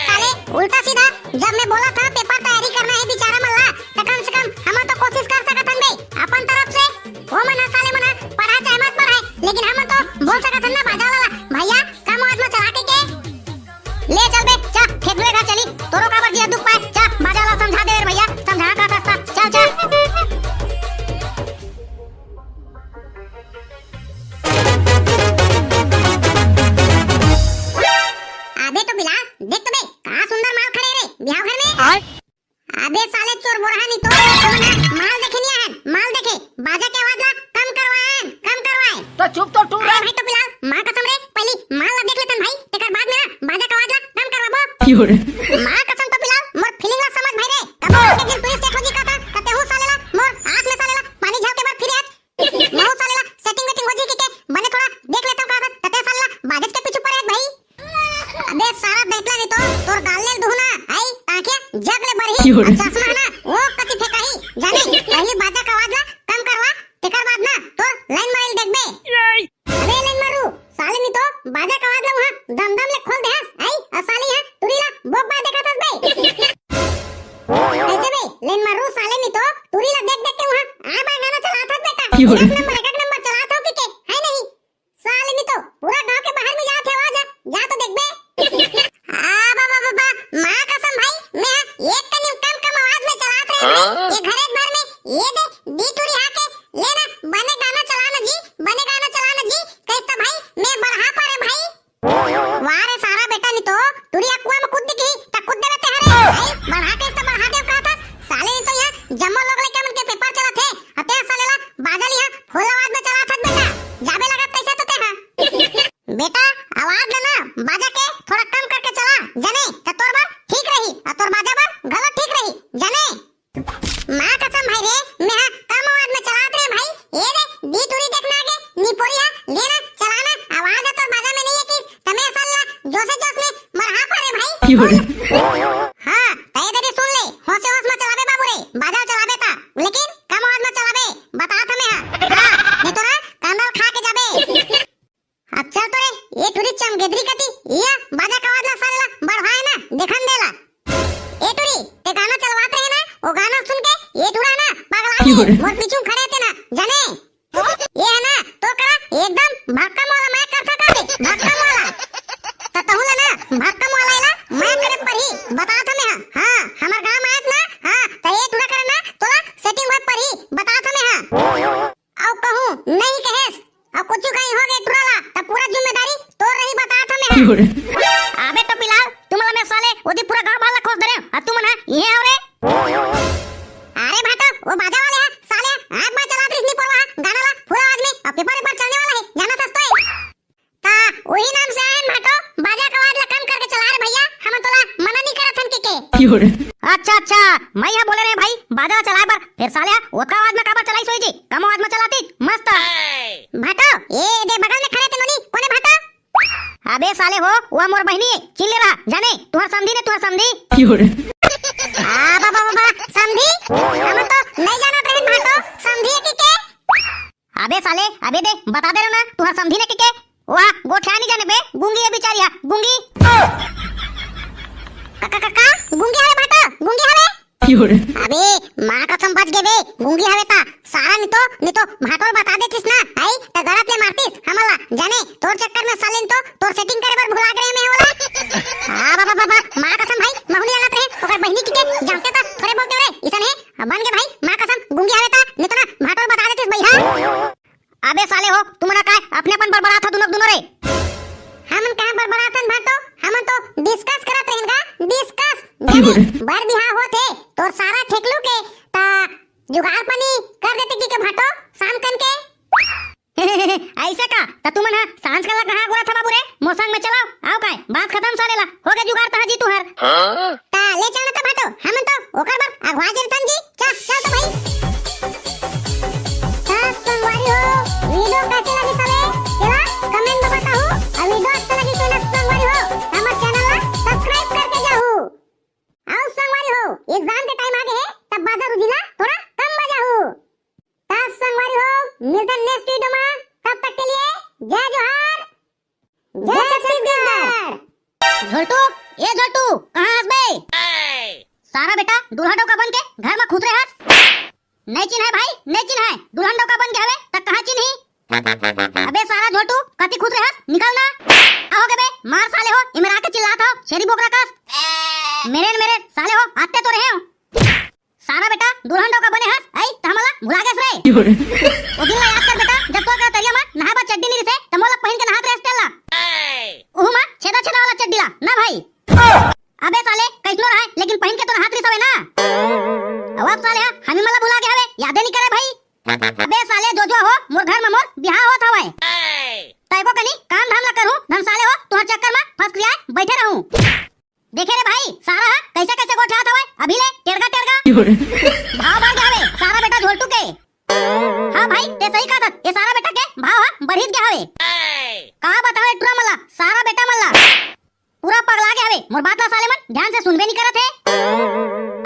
साले, उल्टा सीधा, जब मैं बोला था पेपर तैयारी करना है बेचारा मन ला, त कम से कम हम तो कोशिश कर सकत हन बे, अपन तरफ से। वो मन ह साले मन ह पढ़ा चाहे मत पढ़ाए, लेकिन हम तो बोल सकत हन ना बाजा वाला, भैया, कम आवाज में चला के के। ले चल बे, चा, फेंक दे घर चली, तोरो काबर जिया दुख पाए, चा, बाजा वाला समझा दे रे भैया, समझा का रास्ता, चल, चल। अबे तो बिलाल, देख तो बे, का सुंदर माल खड़े रे, बिहाव घर में। आय। अबे साले चोर बोरहा नहीं तो, तुमन ह माल देखे नहीं आहन, माल देखे, बाजा के आवाज ला कम करवाएन, कम करवाए। तो चुप तो टूरा। अरे भाई तो बिलाल, माँ कसम रे, पहली माल ला देख लेतन भाई, तेकर बाद में ना बाजा के आवाज ला कम करवाबो। क्यों रे? माँ कसम तो बिलाल, मोर फीलिंग ला समझ भाई रे, कब एक दिन पुलिस चेक हो जी का था, कते हूँ साले ला, मोर आस में साले ला, पानी झलके बर फिर आज। महू साले ला सेटिंग वेटिंग हो जी के, के बने थोड़ा देख लेता हूँ का था, तते साले ला बाजत के पीछू पड़े है भाई। अबे सारा देखला नहीं तो तोर गाल ले दुहना, आई ताके जग ले बरही, क्यों रे? आ चश्मा है ना, वो कति फेंकाही, जाने, पहली बाजा का आवाज ला कम करवा, तेकर बाद ना तोर लाइन मारिल देखबे। अबे लाइन मारू, साले नहीं तो बाजा का आवाज ला वहाँ दम दम ले खोल दे हस, आई, आ साले यहाँ टुरी ला बोक बाय देखा थस बे। कैसे बे? लेन मारू साले नहीं तो टुरी ला देख देख के वहाँ आ बा गाना चलात हस बेटा। क्यों रे? एक नंबर, एक नंबर चलात हो कि के? है नहीं? साले नहीं तो पूरा गांव के बाहर में जात है आवाज, जा तो देख बे। आ बाबा बाबा, माँ कसम भाई, मैं एक कनी कम कम आवाज में चलात रहे हैं। हाँ? ये घरे भर में ये दे दी टुरी आके, ले ना, बने गाना चला ना जी, बने गाना चला ना जी, कैसे भाई, मैं बढ़ा पा रे भाई। वाह रे सारा बेटा, नहीं तो टुरी कुआं में कूद दिखी, त कूद देवे ते हरे। भाई, बढ़ा के त बढ़ा दे कहा था। साले नहीं तो यहाँ जम्मो लोग लइका मन के पेपर चलत हे। अते साले ला बाजा लिहा फुल आवाज में चला था बेटा। जाबे लगत कैसे तो ते हा। बेटा, आवाज ला ना बाजा के थोड़ा कम करके चला, जने त तोर बर ठीक रही, और तोर बाजा बर गलत ठीक रही, जने। माँ कसम भाई रे, मैं हा कम आवाज में चलात रे भाई। ए रे, दी टुरी देखना आगे, निपोरी हा, लेना, चलाना, आवाज है तोर बाजा में नहीं है कि तमे साला जोशे जोश में मरहा पा रे भाई। क्यों रे? हाँ, तय दे सुन ले, होशे होश में चलाबे बाबू रे, बाजा चलाबे ता, लेकिन कम आवाज में चलाबे, बता था मैं हा। हाँ, नहीं तो ना, कांदा खा के जाबे। अच्छा तो रे, ये टुरी चमगेदरी कती, ये बाजा का आवाज ला साला बढ़वाए ना, देखन देला। ए टुरी, ते गाना चलवात रहे ना, वो गाना सुन के ये टुरा ना पगला क्यों गे, रे? मोर पीछू खड़े थे ना, जाने? ये है ना, तो करा एकदम भक्कम वाला मैं कर सका थे, भक्कम वाला। त तहु ला ना, भक्कम वाला एला मैं करे परी, बता था मैं हाँ। हाँ, हमार गांव में आयत ना, हाँ, त ये टुरा करे ना, तोला सेटिंग होए परी, बता था मैं हाँ। अउ कहूँ नहीं कहेस, अउ कुछ कहीं हो गए टुरा ला, त पूरा जिम्मेदारी तोर रही, बता था मैं। क्यों रे? अबे तो बिलाल, तुम ला मैं साले ओदी पूरा गांव भाला खोस दे रहे हो, अब तुम ना ये हो रे। अरे भाटो, वो बाजा वाले हैं साले, आँख में चला दृष्टि पड़वा है, गाना ला पूरा आवाज में, अब पेपर पेपर चलने वाला है, जाना था तो। ता वही नाम से आयन भाटो, बाजा का आवाज ला कम करके चला रे भैया, हम तोला मना नहीं करत हन के के। क्यों रे? अच्छा अच्छा, मैं यहाँ बोले रहे भाई, बाजा चलाए बर, फिर साले हा ओतका आवाज में काबर चलाई सोई जी, कम आवाज में चलाती, मस्त। भाटो, ये दे बगल में खड़े ते नोनी, कोने भाटो? अबे साले हो, वो मोर बहिनी है, चिन ले रहा, जाने, तुहर समधी ने, तुहर समधी। क्यों रे? आ बाबा बाबा, समधी? हम तो नहीं जानत रहे भाटो, समधी है कि के? अबे साले, अबे दे, बता दे रहे ना, तुहर समधी ने के के? वाह, गोठिया नहीं जाने बे, गूंगी है बेचारी, हाँ, गूंगी। का, का, का, का? गूंगी हवे भाटा, गूंगी हवे? क्यों रे? अबे, माँ कसम बच गे बे, गूंगी हवे ता, सारा नहीं तो, नहीं तो भाटोर बता देतिस ना, आई, त गलत ले मारतिस, हमला, जाने, तोर चक्कर में साले नहीं तो, तोर सेटिंग करे बर भुला गए मैं होला। हाँ, बाबा, बाबा, माँ कसम भाई, महू नहीं जानत रहे, ओकर बहिनी की के, जानते ता, थोड़े बोलते रे, इसन है, बन गे भाई, माँ कसम, गूंगी हवे ता, नहीं तो ना, भाटोर बता देतिस भैया। अबे साले हो, तुमन काय अपने अपन बड़बड़ात हो दुनो दुनो रे? हमन कहाँ बड़बड़ात हन भाटो? हमन तो डिस्कस करत रहेन गा, डिस्कस। क्यों रे? बर बिहाव होत हे, तोर सारा ठेकलू के ता जुगाड़ पानी कर देते कि के भाटो, शाम कन के। ऐसे का? त तुमन हा सांझ कला कहाँ गोरा था बाबू रे? मोर संग में चलाओ, आओ काय? बात खतम साले ला, हो गया जुगाड़ तहा जी तुहर। हाँ? ता ले चल ना त भाटो, हमन तो ओकर बर अगवा जरथन जी। चल, चल तो भाई। त संगवारी हो, वीडियो कैसे लगे साले? चला, कमेंट में बताओ। वीडियो अच्छा लगी तो ना संगवारी हो, हमर चैनल ला सब्सक्राइब करके जाहू। अउ संगवारी हो, एग्जाम के टाइम आ गे हे, तब बाजा रुझिला थोड़ा कम बजाहू। त संगवारी हो, मिलथन नेक्स्ट वीडियो मा, तब तक के लिए जय जोहार, जय छत्तीसगढ़। झोलटू, ए झोलटू, कहाँ हस बे? सारा बेटा दूल्हा डौका बन के घर मा खुसरे हस। नहीं चिन्हाय भाई, नहीं चिन्हाय, दूल्हा डौका बन के हवे, त कहाँ चिन्ही? अबे सारा झोलटू, कति खुसरे हस, निकल ना। का हो गे बे, मार साले हो, एमेर आके चिल्लात हो, छेरी बोकरा कस। मेरे न मेरे, साले हो, आते तो रहे हो। सारा बेटा, दूल्हा डौका बने हस, अई, त हमला भुला गेस रे। ओ दिन ला याद कर बेटा, जब तोर करा तरिया मा नहाए बर चड्डी नइ रिसे, त मोला पहिन के नहात रहेस तेला। उहू मा छेदा छेदा वाला चड्डी ला, ना भाई। अबे साले, कइसनो रहय, लेकिन पहिन के तो नहात रिस हवे ना। अउ अब साले ह, हमी मला भुला गे हवे, यादे नइ करे भाई। अबे साले, जो जो हो, मोर घर मा मोर बिहाव होत हवय। तैको कनी काम धाम ला करहूं, धन साले हो, तुहर चक्कर मा फसफियाए बइठे रहूं। देखे रे भाई, सारा ह कइसे कइसे गोठियात हवय, अभी ले टेड़गा टेड़गा। भाव बढ़ गे हवे, सारा बेटा झोलटू के। हाँ भाई, ते सही कहत हस, ए सारा बेटा के भाव ह बढ़ित गे हवे। का बताओ ए टुरा मन ला, सारा बेटा मन ला। पूरा पगला गे हवे, मोर बात ला साले मन ध्यान से सुनबे नइ करत हे।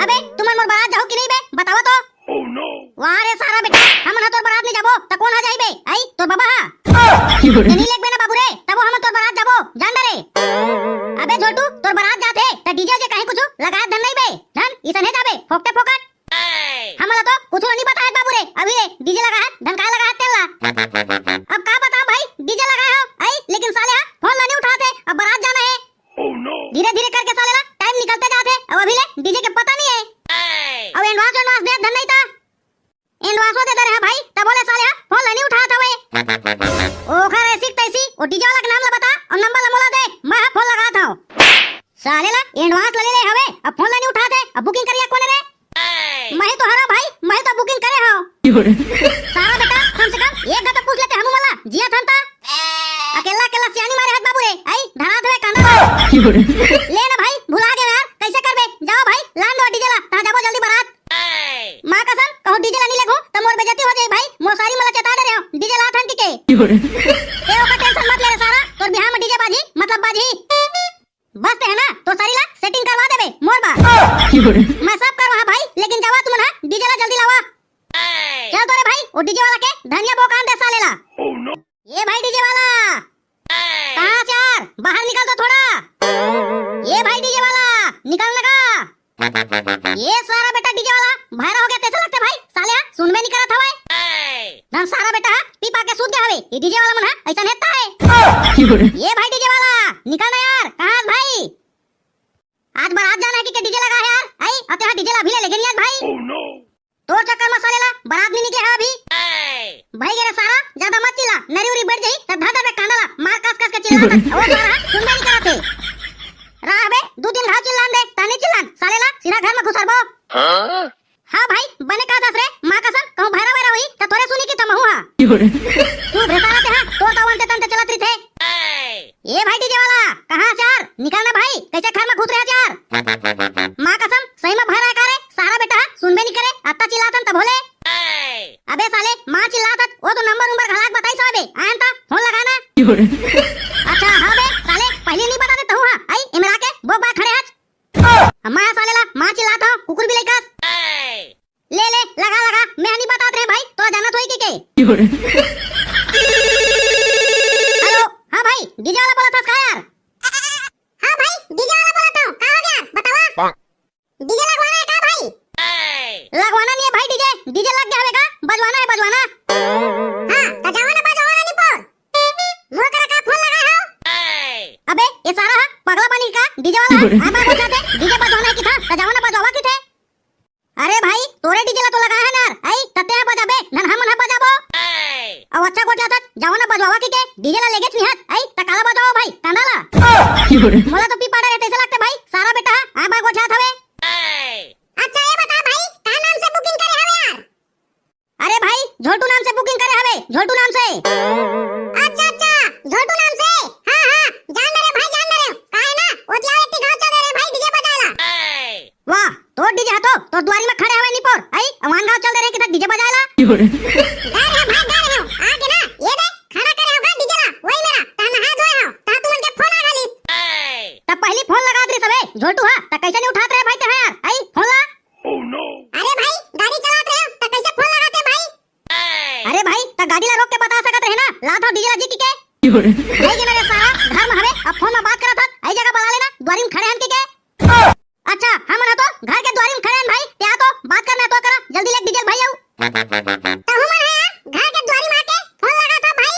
अबे, तुमन मोर बारात जाहू कि नहीं बे, बतावा तो। वाह रे सारा बेटा, हमन ह तोर बारात नइ जाबो, त कोन ह जाही बे? अई, तोर बबा ह। जनी लेगबे ना बाबू रे, तभो हमन तोर बारात जाबो, जान डरे। अबे झोलटू, तोर बारात जात हे, त डीजे जे कहीं कुछु लगात धन नहीं बे, धन, इसन हे जाबे, फोकटे फोकट। हमन ला तो कुछु नइ बताय बाबू रे, अभी ले डीजे लगाय हस, धन काय लगाय हस तेला। अब का बताव भाई, डीजे लगाय हव, अई, लेकिन साले ह फोन ला नइ उठात हे, अब बारात जाना हे। धीरे धीरे करके साले ला टाइम निकलते जात हे, अब अभी ले डीजे के पता नइ हे। अउ एडवांस, एडवांस दे धन नहीं ता। एडवांसो दे दे रहे भाई, तभो ले साले ह फोन ला नइ उठात हवे। ओखर ऐसी तैसी, ओ डीजे वाला के नाम ला बता, अउ नंबर ला मोला दे, मैं ह फोन लगात हव। साले ला एडवांस ला ले ले हवे, अब फोन ला नइ उठात हे, अब बुकिंग करिया कोने रे? मैं ही तो हरव भाई, मैं ही तो बुकिंग करे हव। सारा बेटा, कम से कम एक घा तो पूछ लेते हमू मन ला, जियत हन त। अकेल्ला अकेल्ला सियानी मारे हस बाबू रे, अई, धरात हवे कांदा। ले ना भाई, भुला गे यार, कइसे करबे? जावा भाई, लान दो डीजे ला, तहाँ जाबो जल्दी बारात। माँ कसम, कहूँ डीजे ला नइ लेगहूँ, त मोर बेइज्जती हो जाही भाई, मोर सारी मन ला चेता डरे हव, डीजे लात हन कहिके। ते ओकर टेंशन मत ले रे सारा, तोर बिहाव मा डीजे बाजही, मतलब बाजही। बस ते ह ना, तोर सारी ला सेटिंग करवा देबे, मोर बर। मैं सब करवाहूँ भाई, लेकिन जावा तुमन ह डीजे ला जल्दी लावा। चल तो रे भाई, ओ डीजे वाला के धनिया बोकान दे साले ला। ए भाई डीजे वाला, कहाँ हस यार? बाहर निकल तो थोड़ा। ए भाई डीजे वाला, निकल ना गा। ए सारा बेटा डीजे वाला, बहरा हो गे तइसे लगथे भाई, साले ह सुनबे नइ करत हवय। धन सारा बेटा ह पी पा के सूत गे हवे, ए डीजे वाला मन ह अइसन हे ताय। ए भाई डीजे वाला, निकल ना यार, कहाँ हस भाई? आज बारात जाना हे कहिके डीजे लगा हे यार, अई, अउ ते ह डीजे ला अभी ले लेगे नइ हस भाई। तोर चक्कर मा साले ला बारात नइ निकले हे अभी। भाई गे रे सारा, जादा मत चिल्ला, नरी उरी बइठ जाही, त धर धर के कांदा ला मार कस कस के चिल्ला। ओ सारा ह सुनबे नइ करत हे। रह बे, दू तीन घाव चिल्लान दे, त नइ चिल्लान, साले ला सीधा घर मा घुसरबो। हाँ भाई, बने कहत हस रे, माँ कसम, कहूँ भैरा वैरा होही, त थोरे सुनही कहिथँव महूँ हा। चुप रे साला ते हा, तोर त अंते तंते चलत रहिथे। ए भाई डीजे वाला, कहाँ हस यार? निकल ना भाई, कइसे घर मा घुसरे हस यार? माँ कसम, सही मा भैरा हे का रे? सारा बेटा ह सुनबे नइ करे, अत्ता चिल्लाथन तभो ले। अबे साले, माँ चिल्लाथस, ओ तो नंबर उम्बर घला के बताइस हवे, आयन त फोन लगा ना। अच्छा, हाँ बे, साले, पहिली नइ बता देत हूँ, हाँ, अई, एमेर आके बोक बाय खड़े हस। अब मैं साले ला माँ चिल्लात हँव, कुकुर बिलाई कस। ले, ले, लगा, लगा, मैं नइ बतात रहेंव भाई, तोला जानत होही कहिके। हेलो, हाँ भाई, डीजे वाला बोलत हस का यार? हाँ भाई, डीजे वाला बोलत हँव, का हो गे? बतावा। डीजे लगवाना हे का भाई? लगवाना नइ हे भाई डीजे, डीजे लग गे हवे का, बजवाना हे, बजवाना। हाँ, त जावा ना बजवाना नी पोर। मोर करा का फोन लगाए हव? अबे, ए सारा ह पगला बनिस का, डीजे वाला ह? आय बाय गोठियाथे, डीजे बजवाना हे कहिथे, त जावा ना बजवावा कहिथे। अरे भाई, तोरे डीजे ला तो लगाए हन यार, अई, त तें ह बजाबे, धन हमन ह बजाबो। अउ अच्छा गोठियाथस, जावा ना बजवावा कहिके, डीजे ला लेगेच नइ हस, अई, त काला बजवाओ भाई, कांदा ला। मोला तो पी पा डरे हे तइसे लगथे भाई, सारा बेटा ह आय बाय गोठियात हवे। अच्छा, ये बता भाई, का नाम से बुकिंग करे हवे यार? अरे भाई, झोलटू नाम से बुकिंग करे हवे, झोलटू नाम से। अच्छा, अच्छा, झोलटू नाम से। हाँ, हाँ, जान डरेंव भाई, जान डरेंव। का हे ना, ओती आव, एती गाँव चल दे रे भाई, डीजे बजाए ला। वाह, तोर डीजे ह तो तोर दुवारी मा खड़े हवे नी पोर। अई, अउ आन गाँव चल दे रे कहिथस डीजे बजाए ला। गा रहेंव भाई, गा रहेंव। आके ना, ये दे, खड़ा करे हँव गा डीजे ला, वही मेर, तहाँ नहाए धोए हँव। झोलटू हा, त कइसे नहीं उठात रहे भाई ते हा यार? आई, फोन ला। अरे भाई, गाड़ी चलात रहे, त कइसे फोन लगाते भाई? अरे भाई, त गाड़ी ला रोक के बता सकत रहे ना, लात हव डीजल जी के। भाई के ना रे सारा, घर में हवे, अब फोन में बात करत हस, आई जगह बला लेना, द्वारी में खड़े हन के के। अच्छा, हमन ह तो घर के द्वारी में खड़े हन भाई, ते आ तो बात करना तो करा, जल्दी ले डीजल भाई आऊ। तहू मन ह यार, घर के द्वारी में आके फोन लगात हव भाई।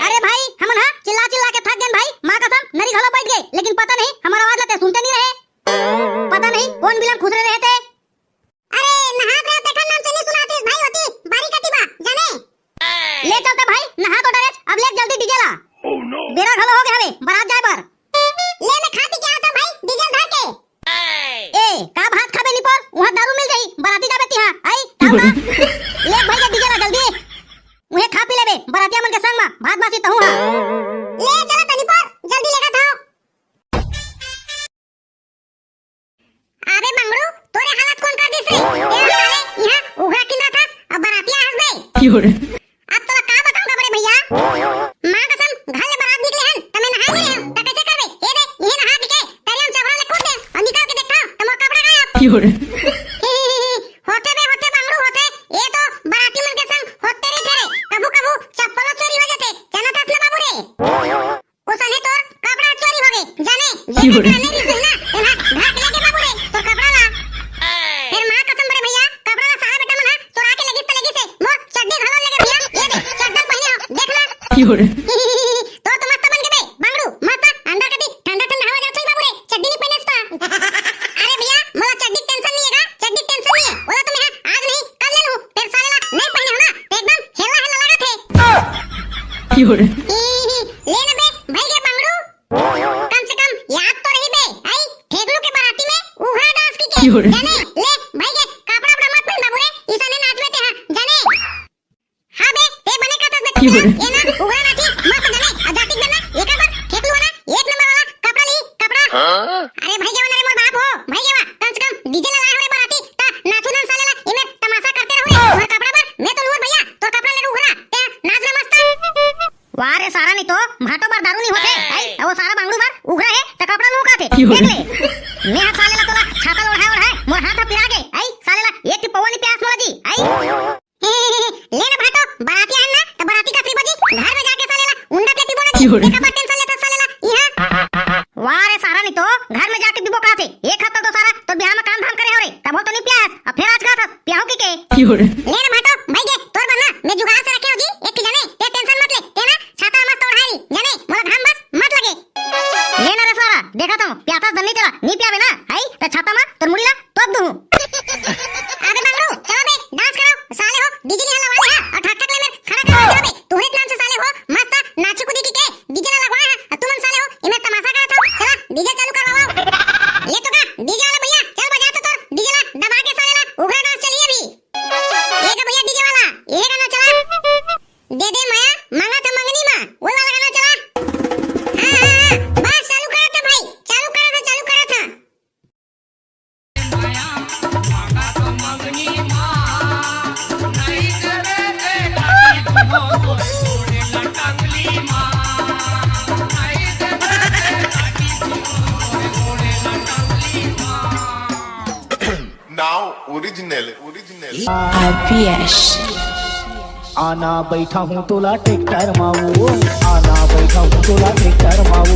अरे भाई, हमन ह चिल्ला चिल्ला के थक गेन भाई, माँ कसम नरी घलो बैठ गए, लेकिन पता नहीं हमर आवाज ला ते सुनते नहीं रहे। पता नहीं कौन बिलम खुसरे रहे ते। अरे नहात रहे तेखर नाम से नहीं सुनातिस भाई, होती बारी कती बा जाने। ले चलते भाई, नहा तो डरेच, अब ले जल्दी डीजल ला। बेरा घलो हो गए हवे बारात जाए बर। ले मैं खा पी के आता भाई, डीजल धर के। ए, का भात खाबे निपोर? उहाँ दारू मिल जाई, बराती जाबे तिहाँ। आई, का हुआ? ले भाई के डीजल ला जल्दी। उहे खा पी लेबे, बरातिया मन के संग मा, भात बासी तहूँ हा। ले चला तनी पर, जल्दी लेगा था। अबे बंगड़ू, तोरे हालत कौन कर दिस रे? तेरा साले यहाँ उघरा किंदा था, अब बरातिया हंस बे। अब तोला का बताऊंगा बड़े भैया? माँ कसम, घर ले बारात निकले हन, त मैं नहाए नहीं हूँ, त कैसे करबे? ये दे, ये नहा के, तरिया में चबरा ले कूद दे, और निकाल के देखता हूँ, त मोर कपड़ा गायब। होते बे, होते बंगड़ू होते, ये तो बाराती मन के संग होते रहिथे रे, कभू कभू चप्पलो चोरी हो जाथे, जानत हस ना बाबू रे? ओसने तोर कपड़ा चोरी हो गए, जाने, जेकर कारण नहीं रिहिस ना, तेला ढाक लेके बाबू रे, तोर कपड़ा ला। फिर माँ कसम बड़े भैया, कपड़ा ला सारा बेटा मन हा चोरा के लेगिस त लेगिस हे, मोर चड्डी घलो लेगे भैया, ये दे, चड्डा पहने हो, देख ना। तोर तो मस्त बन के बे, बांगड़ू, मस्त, अंदर कती ठंडा ठंडा हवा जात होई बाबू रे, चड्डी नहीं पहने ता। अरे भैया, मोला चड्डी टेंशन नहीं है का? चड्डी टेंशन नहीं है, ओला तो मैं आज नहीं, कल ले लूँ, फिर साले ला नहीं पहने हो ना, तो एकदम हेला हेला लगा थे। ले ना बे, भाई के बांगड़ू, कम से कम याद तो रही बे, आई ठेगलू के बाराती में उघरा डांस की के, जाने, ले, भाई के कपड़ा उपड़ा मत पहन बाबू रे, इसने नाच में ते हाँ, जाने। हाँ बे, ते बने का तस बे, ये ना उघरा नाची, मस्त जाने, अजातिक बे ना, एक बार ठेगलू ना, एक नंबर वाला कपड़ा ली, कपड़ा। अरे भाई के वाला रे मोर बाप हो, भाई के वा, कम से कम डीजे ला लाए हो रे बाराती, ता नाचू दन साले ला, इमे तमाशा करते रहो रे, मोर कपड़ा बर, मैं तो लूर भैया, तोर कपड़ा ले उघरा, ते नाच ना मस्त। वाह रे सारा, नहीं तो भाटो बर दारू नहीं होते, आई, अब वो सारा बांगड़ू बर उघरा है, त कपड़ा लू काथे। देख ले, मैं हा साले ला तोला छाता ला ओढ़ाए ओढ़ाए मोर हाथ हा पिरा गे, आई, साले ला एक टिप पौवा नहीं प्यास मोला जी, आई। ले ना भाटो, बराती आन ना, त बराती का श्रीपति घर में जाके साले ला उंडा पे पीबो ना जी, एकर बर टेंशन लेता साले ला, इहाँ। वाह रे सारा, नहीं तो घर में जाके पीबो काथे, एक हफ्ता तो सारा तो बिहाव में काम धाम करे हो रे, तब हो तो नहीं प्यास, अब फिर आज का था, पियाहू की के? ले ना भाटो, भाई के, तोर बर ना, मैं जुगाड़ से रखे हो जी, एक की जाने, ते टेंशन मत ले, ते ना, छाता मस्त ओढ़ाई, जाने, मोला घाम बस मत लगे। ले ना रे सारा, देखा तो, प्यासा दन्नी तेला, नी पियाबे ना, हाई, त छाता मा, तोर मुड़ी ला, तोप दूँ। अबे बंगड़ू, चलो बे, डांस करो, साले हो, डीजे यहाँ लगा ले, हाँ, और ठक ठक ले मेरे, खड़ा कर दो बे, तू एक नाम से साले हो, मस्त, नाची कूदी की के, डीजे ला लगवा है, और तुम साले हो, इमे तमाशा करत हो, चला, डीजे चालू करवाओ। ले तो का, डीजे वाला भैया, चल बजा तो तोर, डीजे ला, दबा के साले ला, उघरा डांस चलिए अभी। ये का भैया डीजे वाला, ये गाना चला। दे दे माया, मांगा था मंगनी मा, वो वाला गाना चला। हाँ, हाँ, हाँ, बस चालू करा था भाई, चालू करा था, चालू करा था। Now original, original. आरपीएस। आना बैठा हूँ तोला ट्रैक्टर माऊ, आना बैठा हूँ तोला ट्रैक्टर माऊ।